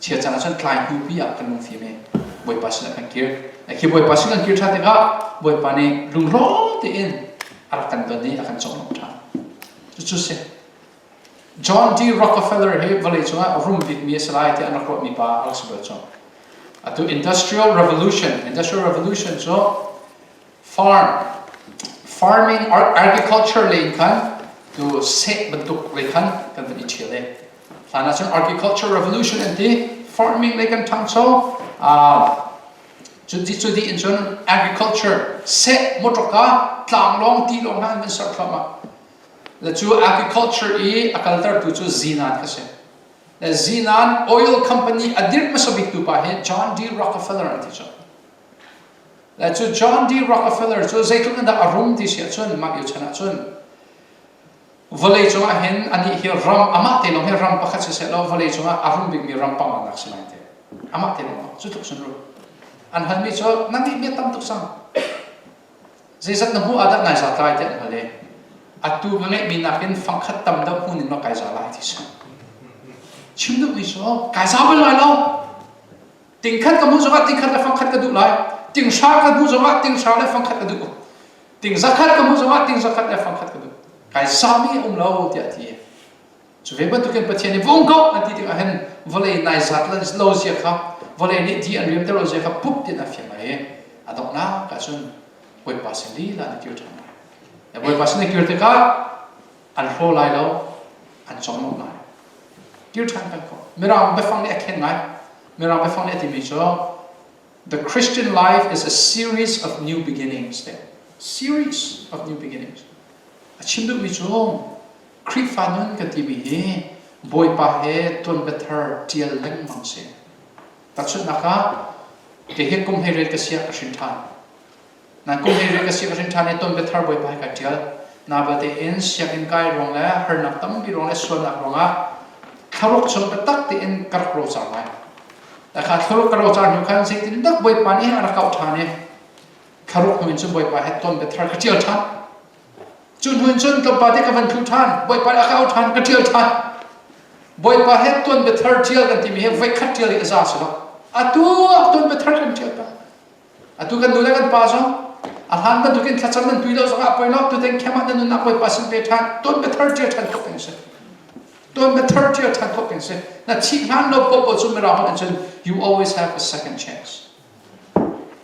chia cang ahcun tlai hnupi ah kan lungfim i Bawipa sinah kan kir. Khi Bawipa sin kan kir ṭhan tikah Bawipa nih lunglawm tein a rak kan don i a kan conglawmh ṭhan. Cucu si. John D. Rockefeller hi vawlei cungah rum bikmi a si lai tiah an rak ruahmi pa a rak si bal cu. Atu Industrial Revolution, Industrial Revolution cu farm farming agriculture lei in khan tu seh bantuk lei khan kan van i ṭhial i hlan ah cun agriculture revolution an ti farming lei kan ṭhangcho cu ti cu dih in cun agriculture seh motorka tlanglawng tilawng hna an van ser thluahmah le cu agriculture i a kaltertu cu zinan kha si le zinan oil company a dirh hmasa bik tu pa hi John D. Rockefeller an ti cu Le cu John D. Rockefeller cu zeitluk in dah a rum ti si ahcun mah lio chan ahcun vawlei cungah hin anih hi ram amah te lawng hi ram pakhat siseh law vawlei cungah a rum bikmi ram panganak si lai te amah te lawng cu tluk cun rum an halmi cu na ngeihmi a tam tuk sang zeizat na hmuh ah dah nai za tlai tiah an hal i atu ka ngeihmi nakin fangkhat tam deuh hmun in ma kai za lai ti si chim duhmi cu kai za bal lai lo Tingkhat ka hmuh zongah tingkhat le fangkhat ka duh lai. Tinghra ka hmuh zongah tinghra le fangkhat ka duh. Ting zakhat ka hmuh zongah ting zakhat le fangkhat ka duh. Kai sami a um lo tiah a ti. Cu ve bantukin Pathian nih vung ko an ti tikah hin vawlei nai zat lo zia kha vawlei nih di an riam ter lo zia kha pup tin a fiang lai i a donghnak ah cun Bawipa sin lila na kir ṭhan lai. Bawipa sin na kir tikah an hlaw lai lo, an conglawmh lai. Kir ṭhan peng ko. Mirang biafang nih a khen ngai. Mirang biafang nih a timi cu The Christian life is a series of new beginnings. Te. Series of new beginnings. A chim duhmi cu Khrihfa nun kan timi hi Bawipa he tuanbia thar ṭial lengmang si. Tahchunhnak ah, kei hi kum hleiriat ka siah ka hrin ṭhan. Nan kum hleiriat ka si ka hrin ṭhan i ton biathar Bawipa hi ka ṭial. Na belte in sianginn kai ruang le harnak tampi ruang le sualnak ruangah thlaruk chung biatak tein ka rak rocar lai. Takha thlaruk ka rocar hnu khan zeitindah Bawipa nih a rak kauh ṭhan i thlaruk hnu in cun Bawipa he ton biathar ka ṭial ṭhan. Cu hnu in cun tlawmpal te ka van thlu ṭhan. Bawipa nih a ka auh ṭhan, ka ṭial ṭhan. Bawipa he tuan biathar ṭial kan timi hi voikhat ṭial hi a za si lo. Atu ah tuan biathar kan ṭial pah. Atu kan nu le kan pa zong a hlan bantukin thlacam nan tui lo zongah poi lo tuten khem ah na nunnak Bawipa sin pe ṭhan tuan biathar ṭial ṭhan khawh peng si. Tuan biathar ṭial ṭhan khawh peng si. Na thih hlan lo popo cu mirang holh in cun you always have a second chance.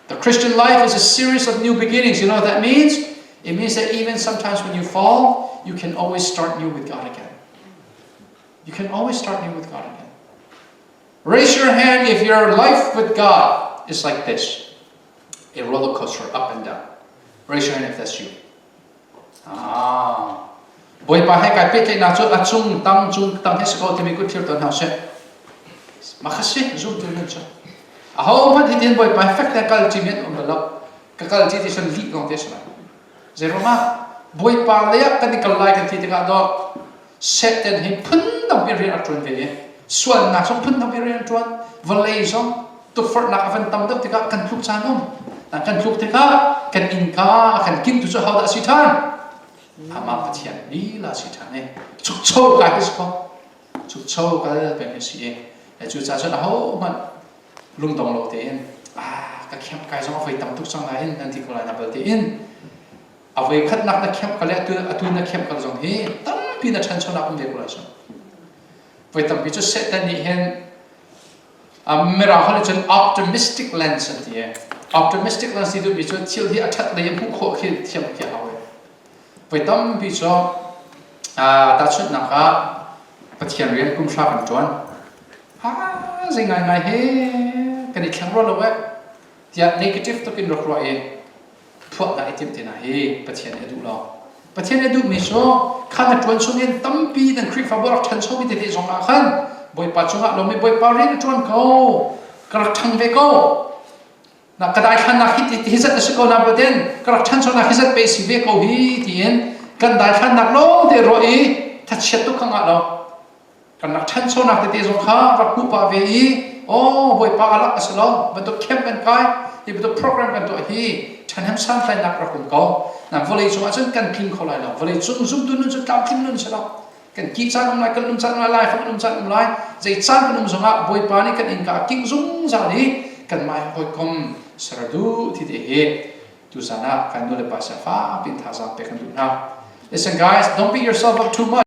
The Christian life is a series of new beginnings. You know what that means? It means that even sometimes when you fall, you can always start new with God again. You can always start new with God again. Raise your hand if your life with God is like this a roller coaster up and down. Raise your hand if that's you. Ah. Bawipa he kai pehtlaihnak cu a cung tang cung tang he si ko timi kut thlir tawn hna seh. Makha si zumtu nun cu. Aho hmanh hi tin Bawipa fek te kal ṭi men um bal lo. Ka kal ṭi ti cun lih lawng te si lai. Zeiruangah Bawipa lei ah kan i kal lai kan ti tikah dawh Satan hi phundang in rian a ṭuan ve i sualnak zong phundang in rian a ṭuan. Vawlei zong tukforhnak a van tam deuh tikah kan tluk caan um. Kan tluk tikah kan innka a kan kingtu cu hodah a si ṭhan? Amah Pathian lila si ṭhan i chukcho kai hi si ko. Chukcho kal peng hi si i cucaah cun ahohmanh lungdong lo tein ah ka kemh kai zong a voi tam tuk cang nain nan ti ko lai na bal tein a voi khatnak na kemh ka le atu atu na kemh kal zong hi tampi na ṭhanchonak um ve ko lai so voi tampi cu Satan nih hin Mirang holh cun optimistic lens an ti i optimistic lens ti duhmi cu thil hi a ṭhat lei a hmuh khawh khi thiam khi a hau i voi tampi cu tahchunhnak ah Pathian rian kum hra kan ṭuan zei ngaingai he kan i thleng rua lo eh tiah negative tuk in rak ruah i phuah hna i timh te hna hi Pathian nih a duh lo. Pathian nih a duhmi cu kha na ṭuan chungin tampi nan Khrihfabu rak ṭhanchomi tete zongah khan Bawipa cungah lomi Bawipa rian a ṭuan ko ka rak ṭhang ve ko na ka daithlannak hi hi zat a si ko na baten ka rak ṭhanchonak hi zat pe si ve ko hi tiin kan daithlannak lawng te ruah i thachiat tuk kha ngah lo Kan rak ṭhanchonak tete zong kha rak hmuh pah ve i aw Bawipa a lak a si lo bantuk camp kan kai hi bantuk program kan tuah hi ṭhahnem santlainak rak um ko. Na vawlei cung ahcun kan tling kho lai lo. Vawlei cung zumtu nun cu tlamtling nun si lo. Kan ki caan um lai, kan um caan um lai, lai fak kan um caan um lai. Zei caan kan um zongah Bawipa nih kan innka a kingh zungzal i kanmah hawikom ser duh ti te hi tuzan ah kan nu le pa sia fakpi in thazaang pek kan duh hna. Listen guys, don't beat yourself up too much.